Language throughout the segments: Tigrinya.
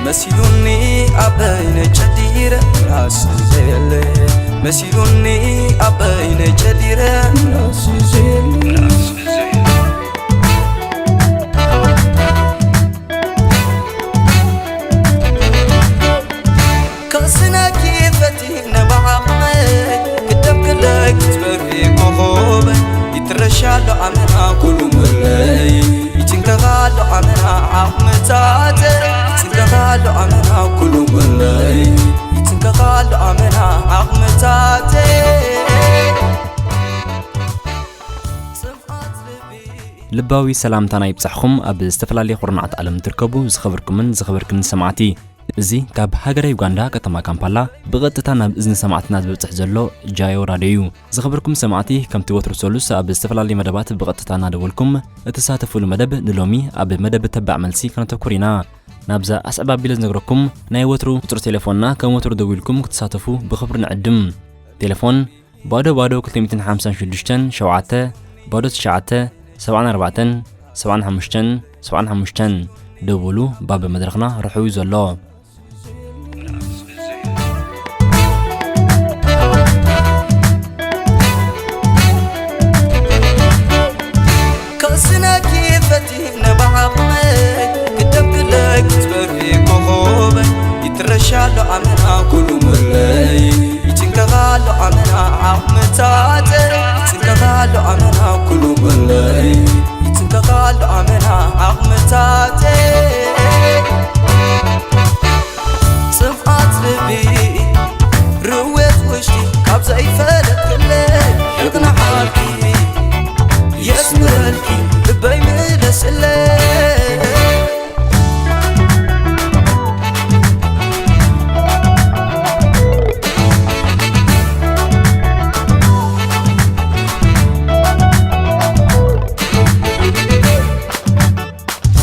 መሲሉኒ ኣበይነ ጨዲረ ራስ ዘየለ መሲሉኒ ኣበይነ ጨዲረ ራስ ዘየለ ካስናኪ ፈቲነ ብዓቕመይ ክደምክለይ ክትበሪ ኮኾበይ ይትረሻ ኣሎ ኣመና ኩሉ ምለይ ይትንከፋ ኣሎ ኣመና ዓቕምታተይ ይትንከፋ ኣሎ ኣመና ኩሉ ምለይ ይትንከፋ ኣሎ ኣመና ዓቕምታተይ ጽምኣት ልቢ ልባዊ ሰላምታና ይብጻሕኹም ኣብ ዝተፈላለየ ኩርናዓት ዓለም ትርከቡ ዝኸበርኩምን ዝኸበርክን ሰማዕቲ። እዚ ካብ ሃገረ ዩጋንዳ ከተማ ካምፓላ ብቐጥታ ናብ እዝኒ ሰማዕትና ዝበጽሕ ዘሎ ጃዮ ራድዮ እዩ። ዝኸበርኩም ሰማዕቲ፣ ከምቲ ወትሩ ሰሉስ ኣብ ዝተፈላለየ መደባት ብቐጥታ እናደወልኩም እትሳተፉሉ መደብ ንሎሚ ኣብ መደብ ተባዕ መልሲ ከነተኩር ኢና። ናብዛ ኣስዕብ ኣቢለ ዝነግረኩም ናይ ወትሩ ቁጽሪ ቴሌፎንና ከም ወትሩ ደዊልኩም ክትሳተፉ ብኽብሪ ንዕድም። ቴሌፎን ባዶ ባዶ ክልተ ሚእትን ሓምሳን ሽዱሽተን ሸውዓተ ባዶ ትሽዓተ ሰብዓን ኣርባዕተን ሰብዓን ሓሙሽተን ሰብዓን ሓሙሽተን ደውሉ ባብ መድረኽና ርሑው እዩ ዘሎ። ከስነኪ ፈቲነ ብዓቕመይ ክደም ክለይ ክትበሪ ኮኾበይ ይትረሻ ኣሎ ኣመና ኩሉ ምለይ ይትንከፋ ኣሎ ኣመና ዓቕምታተይ ይትንከፋ ኣሎ ኣመና ኩሉ ምለይ ይትንከፋ ኣሎ ኣመና ዓቕምታተይ ጽፍዓት ልቢ ርዌት ውሽጢ ካብ ዘይፈለጥክለይ ይቕንዓልኪ የስምረልኪ ልበይ ምለስለይ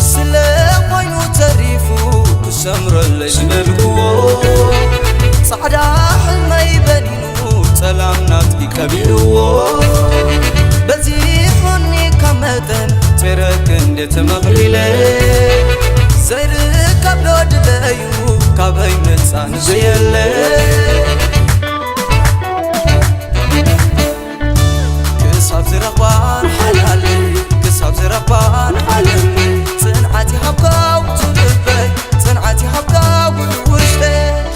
ስለ ኮይኑ ተሪፉ ክሰምረለይ ዝበልክዎ ጻዕዳ ሕልመይ በኒኑ ጸላም ናትኪ ቀቢእዎ በዚሑኒ ካብ መጠን ጸረ ክንዲ ተመቕሊለ ዘይርከብ ዶ ድለዩ ካበይ መጻ ንዘየለ ክሳብ ዝረኽባን ሓላል ክሳብ ዝረኽባን ዓለም ጽንዓት ይሃብካ ውቱ ልበይ ጽንዓት ይሃብካ ውቱ ውሽጠ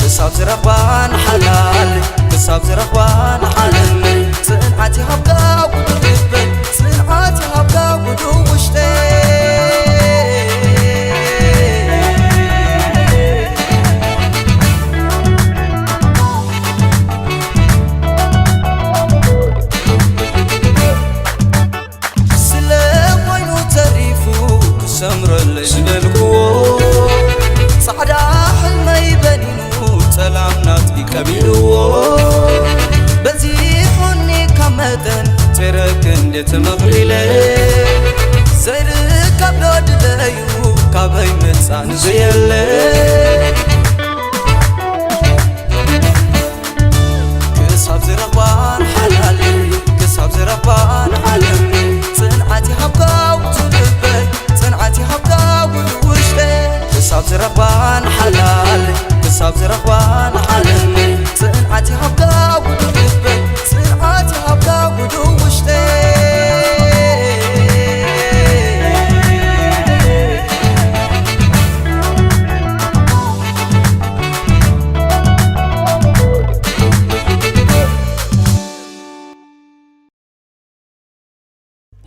ክሳብ ዝረኽባን ሓላል ክሳብ ዝረኽባን ዓለም ጽንዓት ይሃብካ ውቱ ልበይ ጽንዓት ይሃብካ ውቱ ውሽጠ ስለ ኮይኑ ተሪፉ ክሰምረለይ ዝበልክዎ ጻዕዳ ሕልመይ በኒኑ ጸላም ናትኪ ቀቢእዎ በዚሑኒ ካብ መጠን ጸረ ክንዲ ተመቕሊለ ዘይርከብ ዶ ድለዩ ካበይ መጻ ንዘየለ ክሳብ ዝረኽባን ሓላል ክሳብ ዝረኽባን ዓለም ጽንዓት ይሃብካ ውቱ ልበይ ጽንዓት ይሃብካ ውቱ ውሽጠ ክሳብ ዝረኽባን ሓላል ክሳብ ዝረኽባን ዓለም ጽንዓት ይሃብካ ውቱ ልበይ ጽንዓት ይሃብካ ውቱ ውሽጠ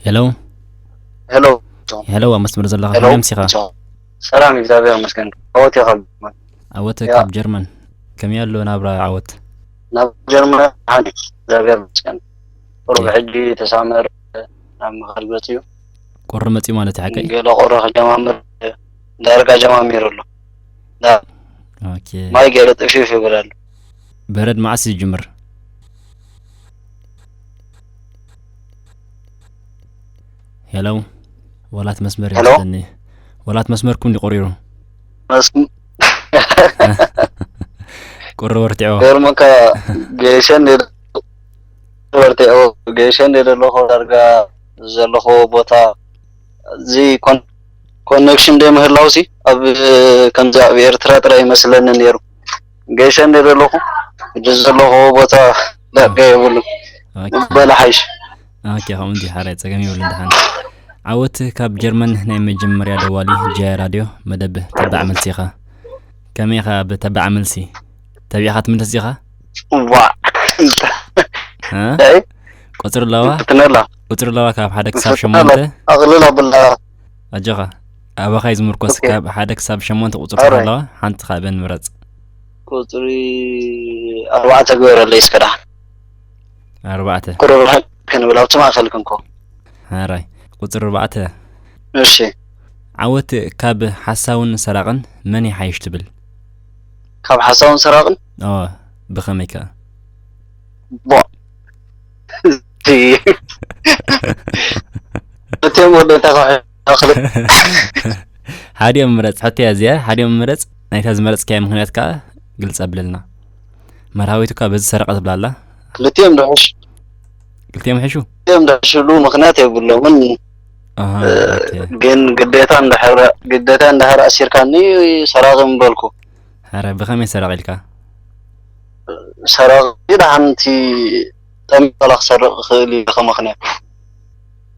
ሄሎ ሄሎ ሄሎ ኣብ መስመር ዘለኻ ሄሎ። ከመይ ኣምሲኻ? ሰላም እግዚኣብሔር ይመስገን። ዓወት ኢኻ። ዓወት ያ። ካብ ጀርመን ከመይ ኣሎ ናብራ ዓወት? ናብ ጀርመን ሓንቲ እግዚኣብሔር ይመስገን። ቁሩብ ያ። ሕጂ ተሳመር ናብ መቐል መፅዩ ቁሪ መፅዩ ማለት እዩ ሓቀይ? ገለ ቁሪ ክጀማምር ዳርጋ ጀማሚሩ ኣሎ። ዳ- ኦኬ። ማይ ገለ ጥፍፍ ይብል ኣሎ። በረድ መዓስ እዩ ዝጅምር? ሄሎ ወላት መስመር ሄሎ? ይመስለኒ። ወላት መስመርኩም እንዲ ቆሪሩ መስም ቁሪ ወርቲዖ። ገርመካ ገሸን ወርቲዖ ገሸን ዘለኹ ዳርጋ ዘለኹ ቦታ እዚ ኮን ኮኔክሽን ደይ ምህላውሲ ኣብ፣ ከምዚ ኣብ ኤርትራ ጥራይ ይመስለኒ ነይሩ። ገይሸ እንደ ዘለኹ፣ ሕጂ ዘለኹዎ ቦታ ዳርጋ የብሉን። ኦኬ። በላ ሓይሽ። ኦኬ፣ ከምኡ እንዲ ሓራይ ጸገም የብሉን። ደሓን። ዓወት ካብ ጀርመን፣ ናይ መጀመርያ ደዋሊ ጃያ ራድዮ፣ መደብ ተባዕ መልሲ ኢኻ። ከመይ ኢኻ ብተባዕ መልሲ? ተቢዕኻ ትምልስ ኢኻ? ዋ። እ? ኣይ፣ ቁጽሪ ኣለዋ? ትነላ። ቁጽሪ ኣለዋ ካብ ሓደ ክሳብ ትነላ። ሸሞንተ? ኣቕልል ኣብላ። ኣጆኻ። ኣባኻ እዩ ዝምርኮስ። ኦኬ። ካብ ሓደ ክሳብ ሸሞንተ ቁጽሪ ኣረ። ኣለዋ። ሓንቲ ካብአን ምረጽ። ቁጽሪ ኣርባዕተ ግበረለይ እስከ ደሓን። ኣርባዕተ። ቁሩብ ርሕቅ ክንብል ኣብቲ ማእከል ክንኮ። ሓራይ። ቁጽሪ ኣርባዕተ። እሺ። ዓወት ካብ ሓሳውን ሰራቕን መን ይሓይሽ ትብል? ካብ ሓሳውን ሰራቕን? ኦ፣ ብኸመይ ከ? ቦ። እቲ እቲኦም ወለድታ ካብ ሓሳኽልት። ሓዲኦም ምረጽ፣ ሕቶ እያ እዚኣ። ሓዲኦም ምረጽ። ናይታ ዝመረጽካያ ምኽንያት ከኣ ግልጽ ኣብለልና። መርሃዊት እኳ በዚ ሰረቐ ትብላ ኣላ። ክልቲኦም ድሕሽ። ክልቲኦም ይሕሹ? ክልቲኦም ድሕሽሉ ምኽንያት የብሎምን። ኣሃ፣ እ፣ ኦኬ። ግን ግዴታ እንድሕር፣ ግዴታ እንድሕር ኣሲርካኒ ሰራቒ ምበልኩ። ኧረ፣ ብኸመይ ሰራቒ ኢልካ? ሰራቒ ደሓንቲ ጠሚቑ ዋላ ክሰርቕ ይኽእል እዩ ከም ምኽንያት።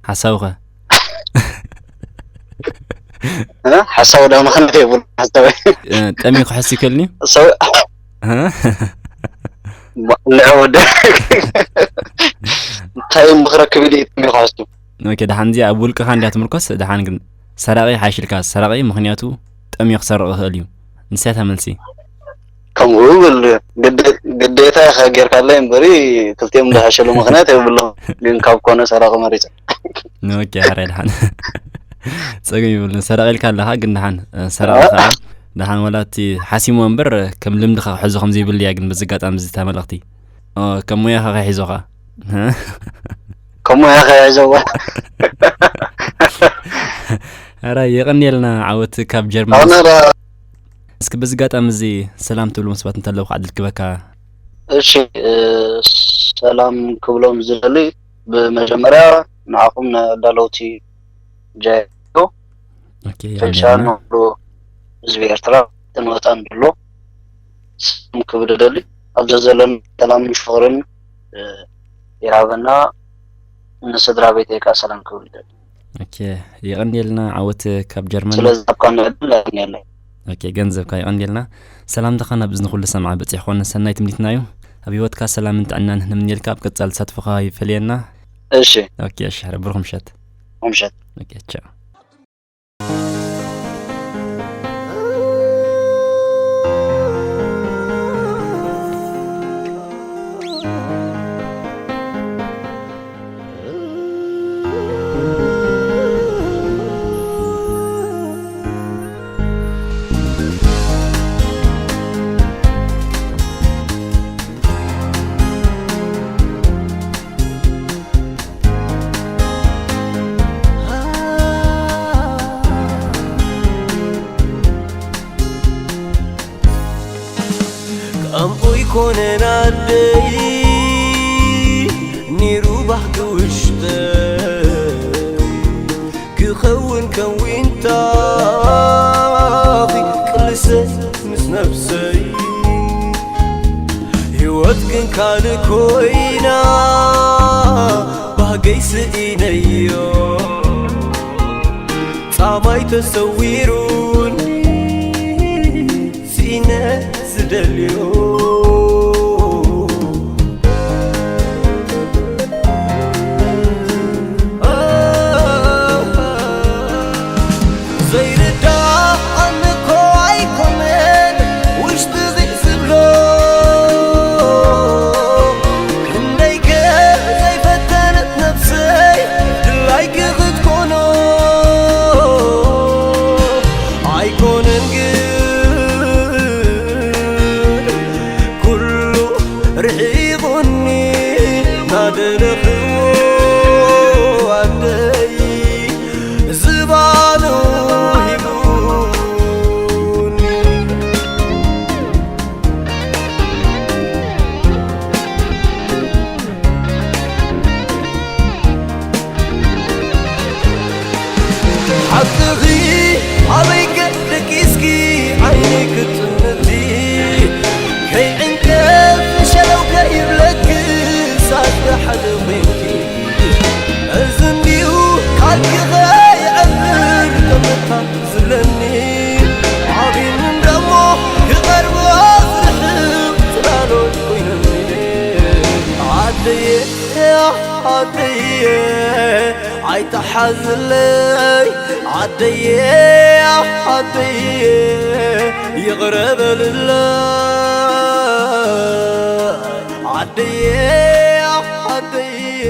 ሓሳውኸ? እ? ሓሳዊ ዶ ምኽንያት የብሉ ሓሳዊ። እ፣ ጠሚዩ ክሕሱ ይክእል ድዩ? ሰብ እ? ንዐ ወደ እንታይ ምኽረክብ ኢሉ እዩ ጠሚዩ ክሕሱ? ኦኬ፣ ደሓን እዚኣ ኣብ ውልቅኻ እንድያ ትምርኮስ፣ ደሓን ግን ሰራቒ ሓይሽልካ፣ ሰራቒ ምኽንያቱ ጠሚዩ ክሰርቕ ይኽእል እዩ። ንስያ እታ መልሲ። ከምኡ ይብል ግደ-፣ ግዴታ ኢኻ ጌርካለይ እምበሪ ክልቲኦም ዝሓሸሉ ምኽንያት የብሎም። ግን ካብ ኮነ ሰራቒ መሪጸ። ኦኬ፣ ሓራይ ደሓን። ጸገም ይብሉን። ሰራቒ ኢልካ ኣለኻ፣ ግን ደሓን፣ እ፣ ሰራቒ እ? ከኣ ደሓን ዋላ እቲ ሓሲሞ እምበር ከም ልምድኻ ክሕዞ ከም ዘይብሉ እያ፣ ግን በዚ ኣጋጣሚ እዚ እታ መልእኽቲ። ኦ፣ ከም ሙያኻ ከይሕዞኻ። ከም ሙያኻ ይሕዘዋ። ኣረ፣ የቐንየልና ዓወት ካብ ጀርመን። ኣነ ዳ- እስኪ በዚ ኣጋጣሚ እዚ ሰላም ትብሉ መስባት እንተለዉ ከዓ ዕድል ክበካ። እሺ፣ እ፣ ሰላም ክብሎም ዝደሊ ብመጀመርያ ንዓኹም ንኣዳለውቲ ጃዮ ኦኬ፣ ፌሻ የቐንየልና። ንብሎ ህዝቢ ኤርትራ እንወፃን ድሎ ስም ክብል ደሊ። ኣብ ዘዘለና ሰላምን ፍቕርን፣ እ፣ ይሃበና። ንስድራ ቤተይ ከዓ ሰላም ክብል ደሊ። ኦኬ፣ የቐንየልና ዓወት ካብ ጀርመን። ስለዚ ኣብ ካን ዕድል ኣይቀንየለይ። ኦኬ፣ ገንዘብካ የቐንየልና። ሰላምታኻ ናብ እዝኒ ኩሉ ሰምዓ በፂሕ ኮነ ሰናይ ትምኒትና እዩ። ኣብ ህይወትካ ሰላምን ጥዕናን ንምንየልካ። ኣብ ቀጻሊ ተሳትፎኻ ይፈልየና። እሺ። ኦኬ፣ እሺ፣ ሕረ ብሩኽ ምሸት። ምሸት። ኦኬ፣ ቻው። ቃንቆ ይኮነን ኣደይ ኒሩ ባህጊ ውሽጠይ ክኸውን ከዊንታኺ ቅልሰ ምስ ነፍሰይ ህይወት ግን ካልእ ኮይና ባህገይ ስኢነዮ ጻማይ ተሰዊሩኒ ስኢነ ዝደልዮ ዘይርዳእኒ እኮ ኣይኮነን ውሽጢ ዝብሎ ክንደይከ ዘይፈተነት ነብሰይ ድላይኪ ክትኮኖ ኣይኮነን ግን ኣይተሓዝለይ ዓደየ ዓደየ ይቕረ በልለይ ዓደየ ዓደየ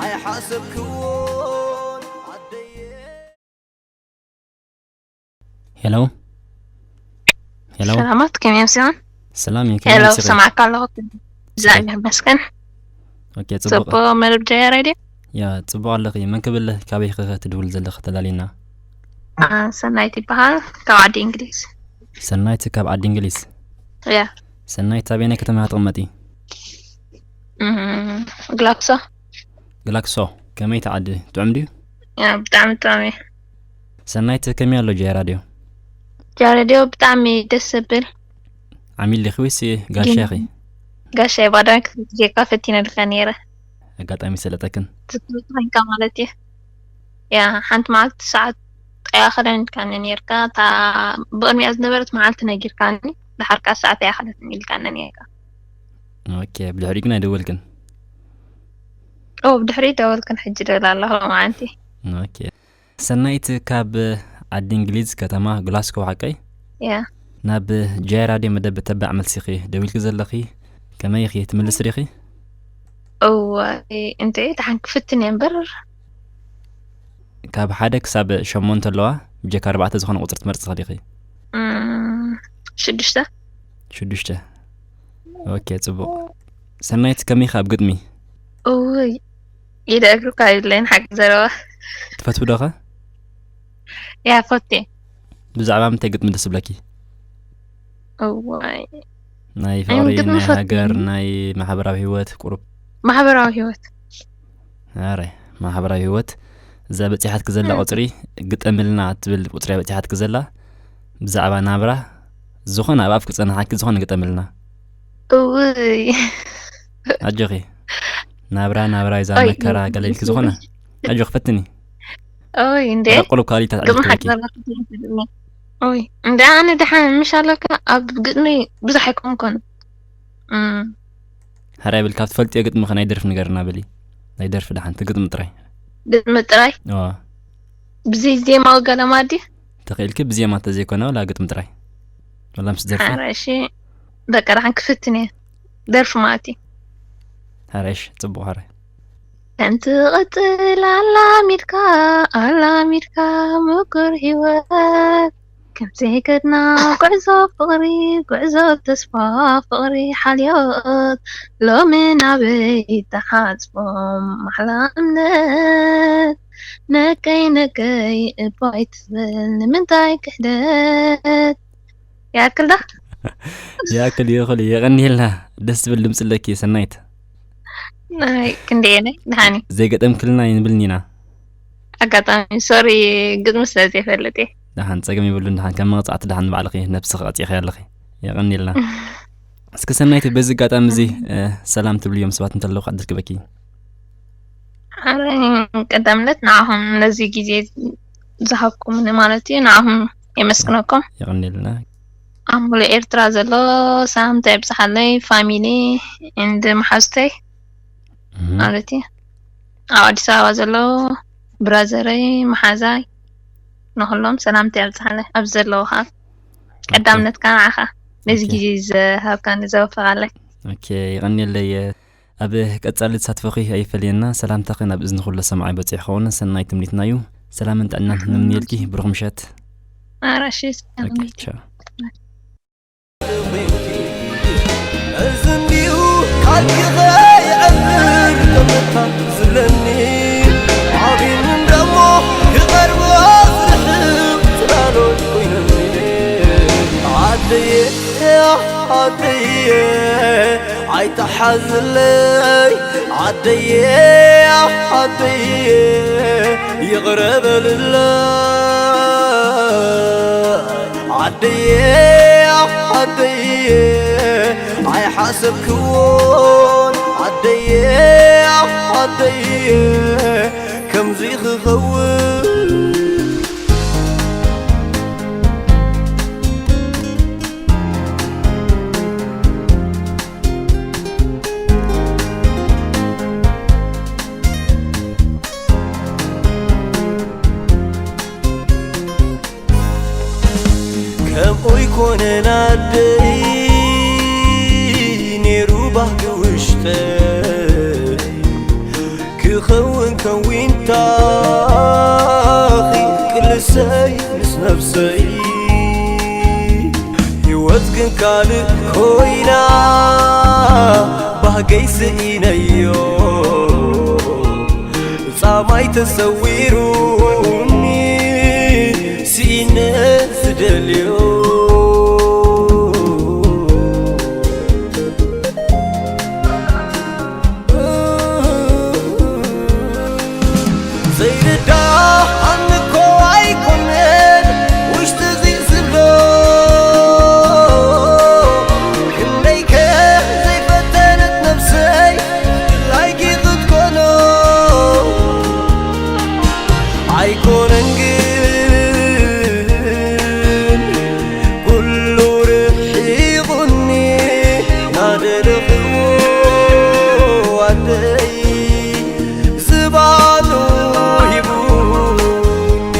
ኣይሓሰብክዎን ዓደየ። ሄሎ ሄሎ። ሰላማት፣ ከመይ ኣምሲኻ? ሰላም እዩ። ከመይ ሄሎ፣ ኣምሲኺ? ሰማዕካ ኣለኹ። እግዚኣብሔር ይመስገን። ኦኬ፣ ጽቡቕ። ጽቡቕ መደብ ጀያ ሬድዮ። ያ፣ ጽቡቕ ኣለኺ። መን ክብል፣ ካበይ ኸ ትድውል ዘለኺ ተላሊና? አ፣ ሰናይት ይበሃል፣ ካብ ዓዲ እንግሊዝ። ሰናይት ካብ ዓዲ እንግሊዝ። ያ። ሰናይት ኣበየናይ ከተማ ትቕመጢ? እም፣ ግላክሶ። ግላክሶ፣ ከመይ እቲ ዓዲ? ጥዑም ድዩ? ያ፣ ብጣዕሚ ጥዑም እዩ። ሰናይት ከመይ ኣሎ ጀያ ራድዮ? ጀያ ራድዮ ብጣዕሚ ደስ ዘብል። ዓሚል ዲኺ ወይስ ጋሻ ግን ኢኺ? ጋሻ ባዳን ክፍትካ ፈቲነ ልካ ነይረ። ኣጋጣሚ ሰለጠክን። ትዝክር ኮይንካ ማለት እዩ። ያ፣ ሓንቲ መዓልቲ ሰዓት ኣይኣኸለን ኢልካኒ ነይርካ። እታ ብቕድሚኣ ዝነበረት መዓልቲ ነጊርካኒ፣ ድሓር ከኣ ሰዓት ኣይኣኸለትን ኢልካኒ ነይርካ። ኦኬ፣ ብድሕሪኡ ግን ኣይደወልክን? ኦ፣ ብድሕሪኡ ደወልክን፣ ሕጂ ደውል ኣለኹ መዓልቲ። ኦኬ። ሰናይት ካብ ዓዲ እንግሊዝ ከተማ ግላስኮ ሓቀይ? ያ። ናብ ጃይ ራድዮ መደብ ተባዕ መልሲኺ ደዊልኪ ዘለኺ፣ ከመይ ኢኺ ትምልስ ዲኺ? እዋይ፣ እንተ ደሓን ክፍትን እየ እምበር። ካብ ሓደ ክሳብ ሸሞንተ ኣለዋ፣ ብጀካ ኣርባዕተ ዝኾነ ቁጽሪ ትመርጺ ዲኺ? እም፣ ሽዱሽተ። ሽዱሽተ። ኦኬ፣ ጽቡቕ። ሰናይት ከመይ ኢኻ ኣብ ግጥሚ? እውይ፣ ኢደ እግሪ እኳ የብለይን ሓቂ ዘረባ። ትፈትዊ ዶ ኸ? ያ፣ ፈትየ። ብዛዕባ ምንታይ ግጥሚ ደስ ዝብለኪ? እዋይ። ናይ ኣይ፣ ፍቕሪ፣ ግጥሚ ናይ ፈትየ። ሃገር፣ ናይ ማሕበራዊ ህይወት፣ ቁሩብ? ማሕበራዊ ህይወት። ኣረ፣ ማሕበራዊ ህይወት። እዛ በጺሓትኪ ዘላ እም። ቁጽሪ ግጠምልና ትብል ቁጽሪ እያ በጺሓትኪ ዘላ። ብዛዕባ ናብራ፣ ዝኾነ ኣብ ኣፍኪ ዝጸንሓኪ ዝኾነ ግጠምልና። እውይ። ኣጆኺ። ናብራ፣ ናብራ እዛ ኦይ፣ መከራ እም፣ ገለ ኢልኪ እም፣ ዝኾነ። እም። ኣጆኺ፣ ፈትኒ። ኦይ፣ እንዴ? ረቁሉ ኳሊታት ግጥሚ ኣጆኺ። ሓቂ። ኦይ፣ እንዴ፣ ኣነ ደሓን ምሽ ኣለካ፣ ኣብ ግጥሚ ብዙሕ ኣይኮንኩን። እም። ሕራይ ብል፣ ካብ ትፈልጥዮ ግጥሚ ኸ ናይ ደርፊ ንገርና በሊ። ናይ ደርፊ ደሓን፣ እቲ ግጥሚ ጥራይ። ግጥሚ ጥራይ? እዋ። ብዘይ ዜማ ወገለማ ድዩ? ተኽኢልኪ ብዜማ እንተዘይኮነ፣ ዋላ ግጥሚ ጥራይ። ዋላ ምስ ደርፊ? ሓረ፣ እሺ። በቃ፣ ደሓን ክፍትን እየ። ደርፊ ማለት እዩ። ሕራይ፣ እሺ፣ ጽቡቕ፣ ሕራይ። ከምቲ ቐጽል ኣላሚድካ፣ ኣላሚድካ ምቁር ህይወት። ከምዘይከድና ጉዕዞ ፍቕሪ፣ ጉዕዞ ተስፋ ፍቕሪ ሓልዮት። ሎሚ ናበይ ተሓጽቦም ማሕላ እምነት። ነቀይ ነቀይ እባ ኣይትበል ንምንታይ ክሕደት። ይኣክል ዶ? ይኣክል ይኹል፣ የቐንየልና። ደስ ዝብል ድምፂ ኣለኪ ሰናይት። ናይ ክንደየናይ? ደሓን እዩ። ዘይገጠምክልና ይንብልኒ ኢና። ኣጋጣሚ፣ ሶሪ፣ ግጥሚ ስለ ዘይፈልጥ እየ። ደሓን፣ ጸገም የብሉን። ደሓን፣ ከም መቕጻዕቲ ደሓን ንባዕልኺ ነብስኺ ቀጺዕኺ ኣለኺ። የቐንየልና። እስኪ ሰናይት፣ በዚ ኣጋጣሚ እዚ፣ እ፣ ሰላም ትብልዮም ሰባት እንተለዉ ክዕድልኪ በኪ። ኣረ፣ ቀዳምነት ንዓኹም ነዚ ግዜ ዝሃብኩምኒ ማለት እዩ፣ ንዓኹም የመስግነኩም። የቐንየልና። ኣብ ሙሉእ ኤርትራ ዘሎ ሰላምታ ይብጽሓለይ፣ ፋሚሊ፣ እንድ መሓዙተይ እህ። ማለት እዩ። ኣብ ኣዲስ ኣበባ ዘለዉ ብራዘረይ፣ መሓዛይ፣ ንኹሎም ሰላምታ የብጽሓለይ። ኣብ ዘለዉ ኸኣ ቀዳምነትካ ንዓኻ፣ ነዚ ኦኬ። ግዜ ዝሃብካኒ ዘወፈቓለይ። ኦኬ፣ የቐንየለይ። ኣብ ቀጻሊ ተሳትፎኺ ኣይፈለየና። ሰላምታኺ ናብ እዝኒ ኩሎ ሰማዒ በጺሑ ክኸውን ሰናይ ትምኒትና እዩ። ሰላምን ጥዕናን ንምንየልኪ። ብሩኽ ምሸት። ኣራሺ ኦኬ፣ ሰላም። ቻው። እዚ እንድዩ ካልኪ ኸይዕብር ተመታ ዝለኒ። ዓብይን እንደሞ ክቐርቦ ዝርሕቕ ጽላሎት ኮይኑኒ። ዓደየ፣ ዓደየ፣ ኣይተሓዝለይ ዓደየ፣ ዓደየ፣ ይቕረ በልለይ ዓደየ፣ ዓደየ፣ ኣይሓሰብክዎን ዓደየ፣ ዓደየ፣ ከምዚ ክኸውን። ኮነ ናደይ ነይሩ ባህጊ ውሽጠይ ክኸውን ከዊንታኺ ቅልሰይ ምስ ነፍሰይ ህይወት ግን ካልእ ኮይና ባህገይ ስኢነዮ ጻማይ ተሰዊሩኒ ስኢነ ዝደልዮ ዘይርዳኣኒ እኮ ኣይኮነን ውሽጢ እዚ ዝብሎ ክንደይከ ዘይፈተነት ነብሰይ ድላይኪ ክትኮኖ ኣይኮነን ግን ኩሉ ርሒቑኒ ናደለኽዎ ኣደይ ዝባኑ ሂቡኒ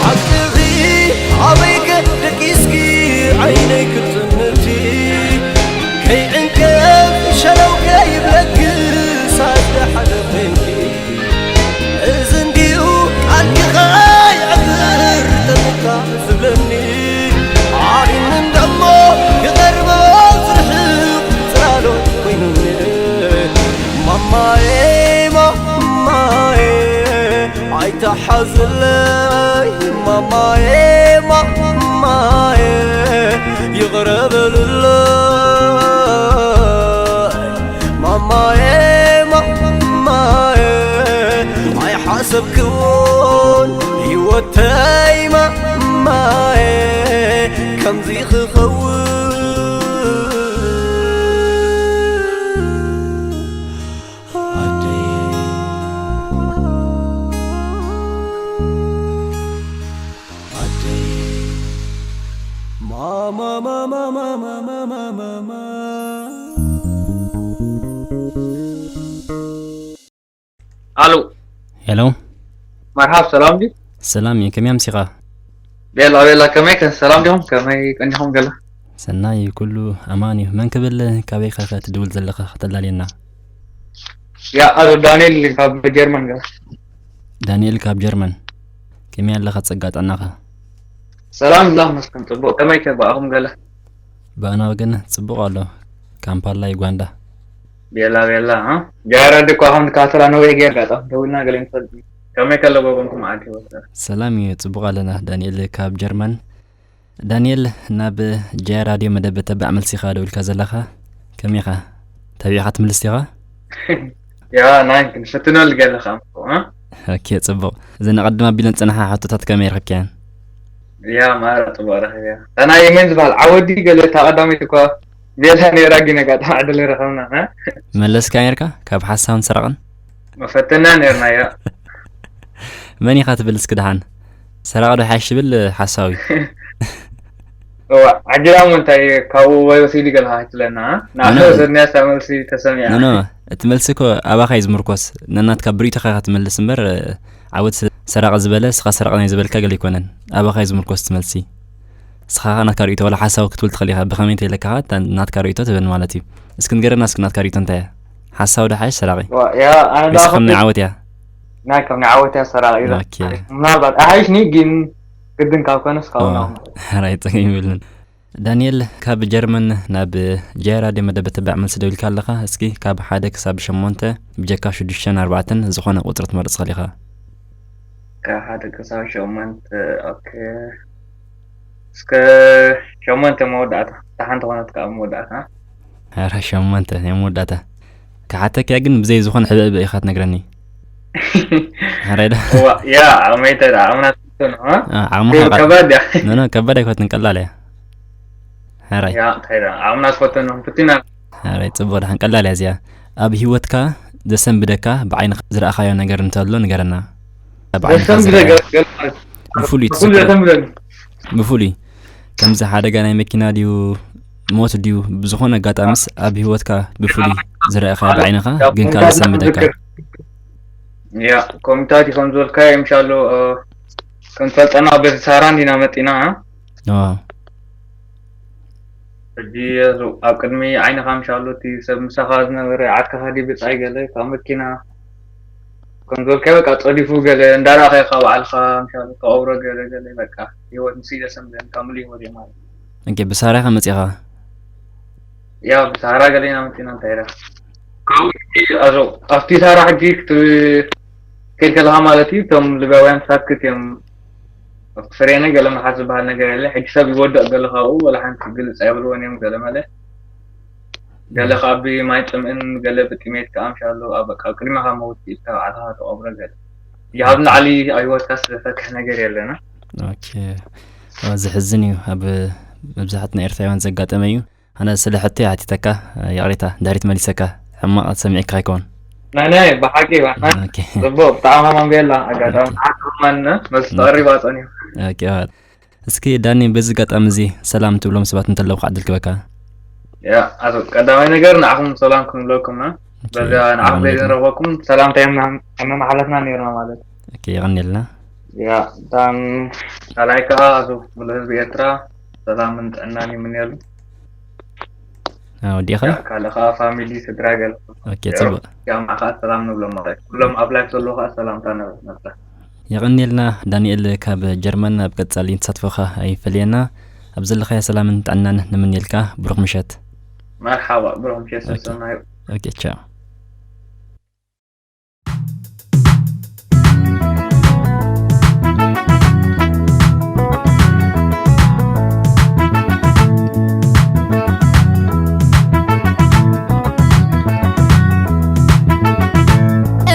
ሓቅኺ ኣበይከ ደቂስኪ ዓይነይ ክትምቲ ከይዕንከፍ ሸለው ከይብለኪ ሳተ ሓደ ኮይንኪ እዚ እንዲዩ ቃልኪ ከይዕብር ተምካ ዝብለኒ ኣሪኒ እንደሞ ክቐርቦ ዝርሕቕ ጽላሎት ኮይኑኒ ማማዬ ማማዬ ኣይትሓዝለይ ማማዬ ማማዬ ይቕረ በልለይ ማማዬ ማማዬ ኣይሓሰብክዎን ህይወተይ ማማዬ ከምዚ ክኸውን ኣደይ ኣደይ ማማ ማማ ማማ ማማ ማማ ኣሉ ሄሎ መርሓብ ሰላም ድዩ? ሰላም እዩ። ከመይ ኣምሲኻ? ቤላ ቤላ ከመይ ከ ሰላም ዲኹም? ከመይ ቀኒኹም ገለ? ሰናይ እዩ፣ ኩሉ ኣማን እዩ። መን ክብል ካበይ ኸ ትድውል ዘለኻ ከተላልየና? ያ ኣቶ ዳንኤል ካብ ጀርመን ገለ። ዳንኤል ካብ ጀርመን። ከመይ ኣለኻ ጸጋ ጥዕናኻ? ሰላም ላ መስከም ጽቡቕ። ከመይ ከ ብኣኹም ገለ? ብኣና ወገን ጽቡቕ ኣሎ። ካምፓላ ዩጋንዳ። ቤላ ቤላ እ ጃራ ድኳ ከም ካተላ ነዊሕ ጌር ጋጣ ደውልና ገለ ንፈልጥ። ከመይ ከለ ጎጎንኩም ዓዲ ወሰ? ሰላም እዩ፣ ጽቡቕ ኣለና። ዳንኤል ካብ ጀርመን። ዳንኤል፣ ናብ ጃያ ራድዮ መደብ ተባዕ መልሲኻ ደው ኢልካ ዘለኻ፣ ከመይ ኢኻ? ተቢዕኻ ትምልስ ዲኻ? ያ ናይ ክንፈትነሉ ገለ ከኣ እ ኦኬ፣ ጽቡቕ። እዘን ኣቐድም ኣቢለን ዝጸንሓ ሕቶታት ከመይ ረኺብካየን? ያ ማራ ጽቡቕ ረኺበያ። እታ ናይ የመን ዝበሃል ዓወዲ ገለ እታ ቀዳመይቲ እኳ ቤላ ነይራ ግን ኣጋጣሚ ዕድል ረኸብና እ መለስካ ነርካ ካብ ሓሳውን ሰረቕን? መፈተና ነርና ያ መን ኢኻ ትብል እስኪ ደሓን? ሰራቒ ዶ ሓይሽ ትብል ሓሳዊ? እዋ ዓጊራ እሞ እንታይ ካብኡ ወይ ወሲዱ ገለ ክትብለና እ? ንኣቶ ኣነ- ዘድንያስ እታ መልሲ ተሰሚዓ ኖ ኖ፣ እቲ መልሲ እኮ ኣባኻ እዩ ዝምርኮስ። ነናትካ ብርእይቶኻ ኢኻ ትመልስ እምበር ዓወት ሰራቒ ዝበለ እስኻ ሰራቒ ናይ ዝበልካ ገለ ኣይኮነን። ኣባኻ እዩ ዝምርኮስ እቲ መልሲ። እስኻ ኸኣ ናትካ ርእይቶ ዋላ ሓሳዊ ክትብል ትኽእል ኢኻ። ብኸመይ እንተኢለካ ኸኣ እታ ናትካ ርእይቶ ትህበኒ ማለት እዩ። እስኪ ንገረና እስኪ ናትካ ርእይቶ እንታይ እያ? ሓሳዊ ዶ ሓይሽ ሰራቒ? እዋ ያ ኣነ ወይስ ደኣ ከም ናይ ዓወት እያ? ናይ ከም ናይ ዓወት እያ ሰራቒ ኢላ ኦኬ። ምናልባት ኣሓይሽኒ ግን ግድን ካብ ኮነስ ካብኡ ሕራይ ጸገም የብሉን። ዳንኤል ካብ ጀርመን ናብ ጃያ ራድዮ መደብ ተባዕ መልሲ ደዊልካ ኣለኻ። እስኪ ካብ ሓደ ክሳብ ሸሞንተ ብጀካ ሽዱሽተን ኣርባዕተን ዝኾነ ቁጽሪ ክትመርጽ ትኽእል ኢኻ። ካብ ሓደ ክሳብ ሸሞንተ ኦኬ እስከ ሸሞንተ መወዳእታ እታ ሓንቲ ኮነት ከዓ መወዳእታ ሕራይ ሸሞንተ ናይ መወዳእታ ክሓተክያ ግን ብዘይ ዝኾነ ሕብእብእ ኢኻ ትነግረኒ። ሕራይ ዶ? እዋ ያ ዓቕመይ እንተ ደኣ ዓቕምና ትፍትን እ? አ፣ ዓቕምኻ ቃ- ከባድ እያ ኖ ኖ፣ ከባድ ኣይኮነትን፣ ቀላል እያ። ሕራይ ያ እንታይ ደኣ ዓቕምና ትፈተኑ ፍትና ሕራይ፣ ጽቡቕ ደሓን፣ ቀላል እያ እዚኣ። ኣብ ህይወትካ ዘሰንብደካ ብዓይንኻ ዝረኣኻዮ ነገር እንተሎ ንገረና። ኣብ ዓይንኻ ዘሰንብደ ዝረኣዮ። ገለ ገለ ማለት ብፍሉይ ብፍሉይ ትዝክሮ? ዘሰንብደኒ ብፍሉይ ከምዚ ሓደጋ ናይ መኪና ድዩ ሞት ድዩ ብዝኾነ ኣጋጣሚስ ኣብ ህይወትካ ብፍሉይ ዝረኣኻዮ ብዓይንኻ ግን ካልእ ሰንበደካ? ያ ኮሚታት ከም ዝበልካዮ ምሻሎ ክንፈልጠና በቲ ሳራ እንዲና መጢና። ሕጂ ኣብ ቅድሚ ዓይንኻ ምሻሎ እቲ ሰብ ምሳኻ ዝነበረ ዓድካ ካዲ ብጻይ ገለ ካብ መኪና ከም ዝበልካዮ በቃ ጸዲፉ ገለ እንዳረኣኻዮ ካብ ባዕልኻ ምሻሎ ተቐብሮ ገለ ገለ በቃ ህይወት ምስ ኢለ ሰምደን ካብ ሙሉ ህይወት እየ ማለት። ኦኬ፣ ብሳራ ኢኻ መጺኻ? ያ ብሳራ ገለ ኢና መጺና እንታይ ኢላ ካብኡ ሕጂ ኣዞ ኣብቲ ሳራ ሕጂ ክትከይድ ከለኻ ማለት እዩ እቶም ልባውያን ሳክት እዮም ኣብቲ ፍሬነ ገለ መሓት ዝበሃል ነገር የለ ሕጂ ሰብ ይወድቕ ገለ ካብኡ ወላ ሓንቲ ግልጽ ኣይብልዎን እዮም ገለ መለ ገለ ከዓ ብማይ ጥምእን ገለ ብጥሜት ከዓ ምሻሎ ኣብ በቃ ኣብ ቅድሚኻ መውት ኢልካ ባዕልኻ ተቐብረ ገለ ይሃብ ንዓሊ ኣብ ህይወትካ ዝፈክሕ ነገር የለና ኦኬ። ኣዎ፣ ዘሕዝን እዩ። ኣብ መብዛሕትና ኤርትራውያን ዘጋጠመ እዩ። ኣነ ስለ ሕቶ እየ ሓቲተካ፣ ይቕሬታ ድሕሪት መሊሰካ ሕማቕ ሰሚዕካ ኣይኮን። ናይ ናይ ብሓቂ ባሕና ኦኬ። ጽቡቅ ብጣዕሚ ሃማም ገላ ኣጋጣሚ ሓቂ ማንነ መልስ ተቐሪባ ጸኒሑ ኦኬ፣ ኣዎ። እስኪ ዳኒ በዚ ኣጋጣሚ እዚ ሰላም ትብሎም ሰባት እንተለዉ ከዓ ዕድል ክበካ። ያ ኣቶ ቀዳማይ ነገር ንዓኹም ሰላም ክንብለኩም ና በዛ ንዓኹም ዘይንረኽበኩም ሰላምታ የመሓላፍና ነይርና ማለት ኦኬ፣ የቐንየልና። ያ ብጣዕሚ ካልኣይ ከዓ ኣቶ ሙሉ ህዝቢ ኤርትራ ሰላምን ጥዕናን ይምንየሉ ወዲኻ ካልእ ከዓ ፋሚሊ ስድራ ገለ ኦኬ፣ ጽቡቅ። ጃምዓ ከዓ ሰላም ንብሎም ማለት ኩሎም ኣብ ላይፍ ዘለዉ ከዓ ሰላምታ ነብላ የቐንየልና ዳንኤል ካብ ጀርመን። ኣብ ቀጻሊ ተሳትፎኻ ኣይፈለየና። ኣብ ዘለኻዮ ሰላምን ጥዕናን ንምንየልካ። ብሩኽ ምሸት። መርሓባ ብሩኽ ምሸት ሰሰናዩ። ኦኬ፣ ቻው።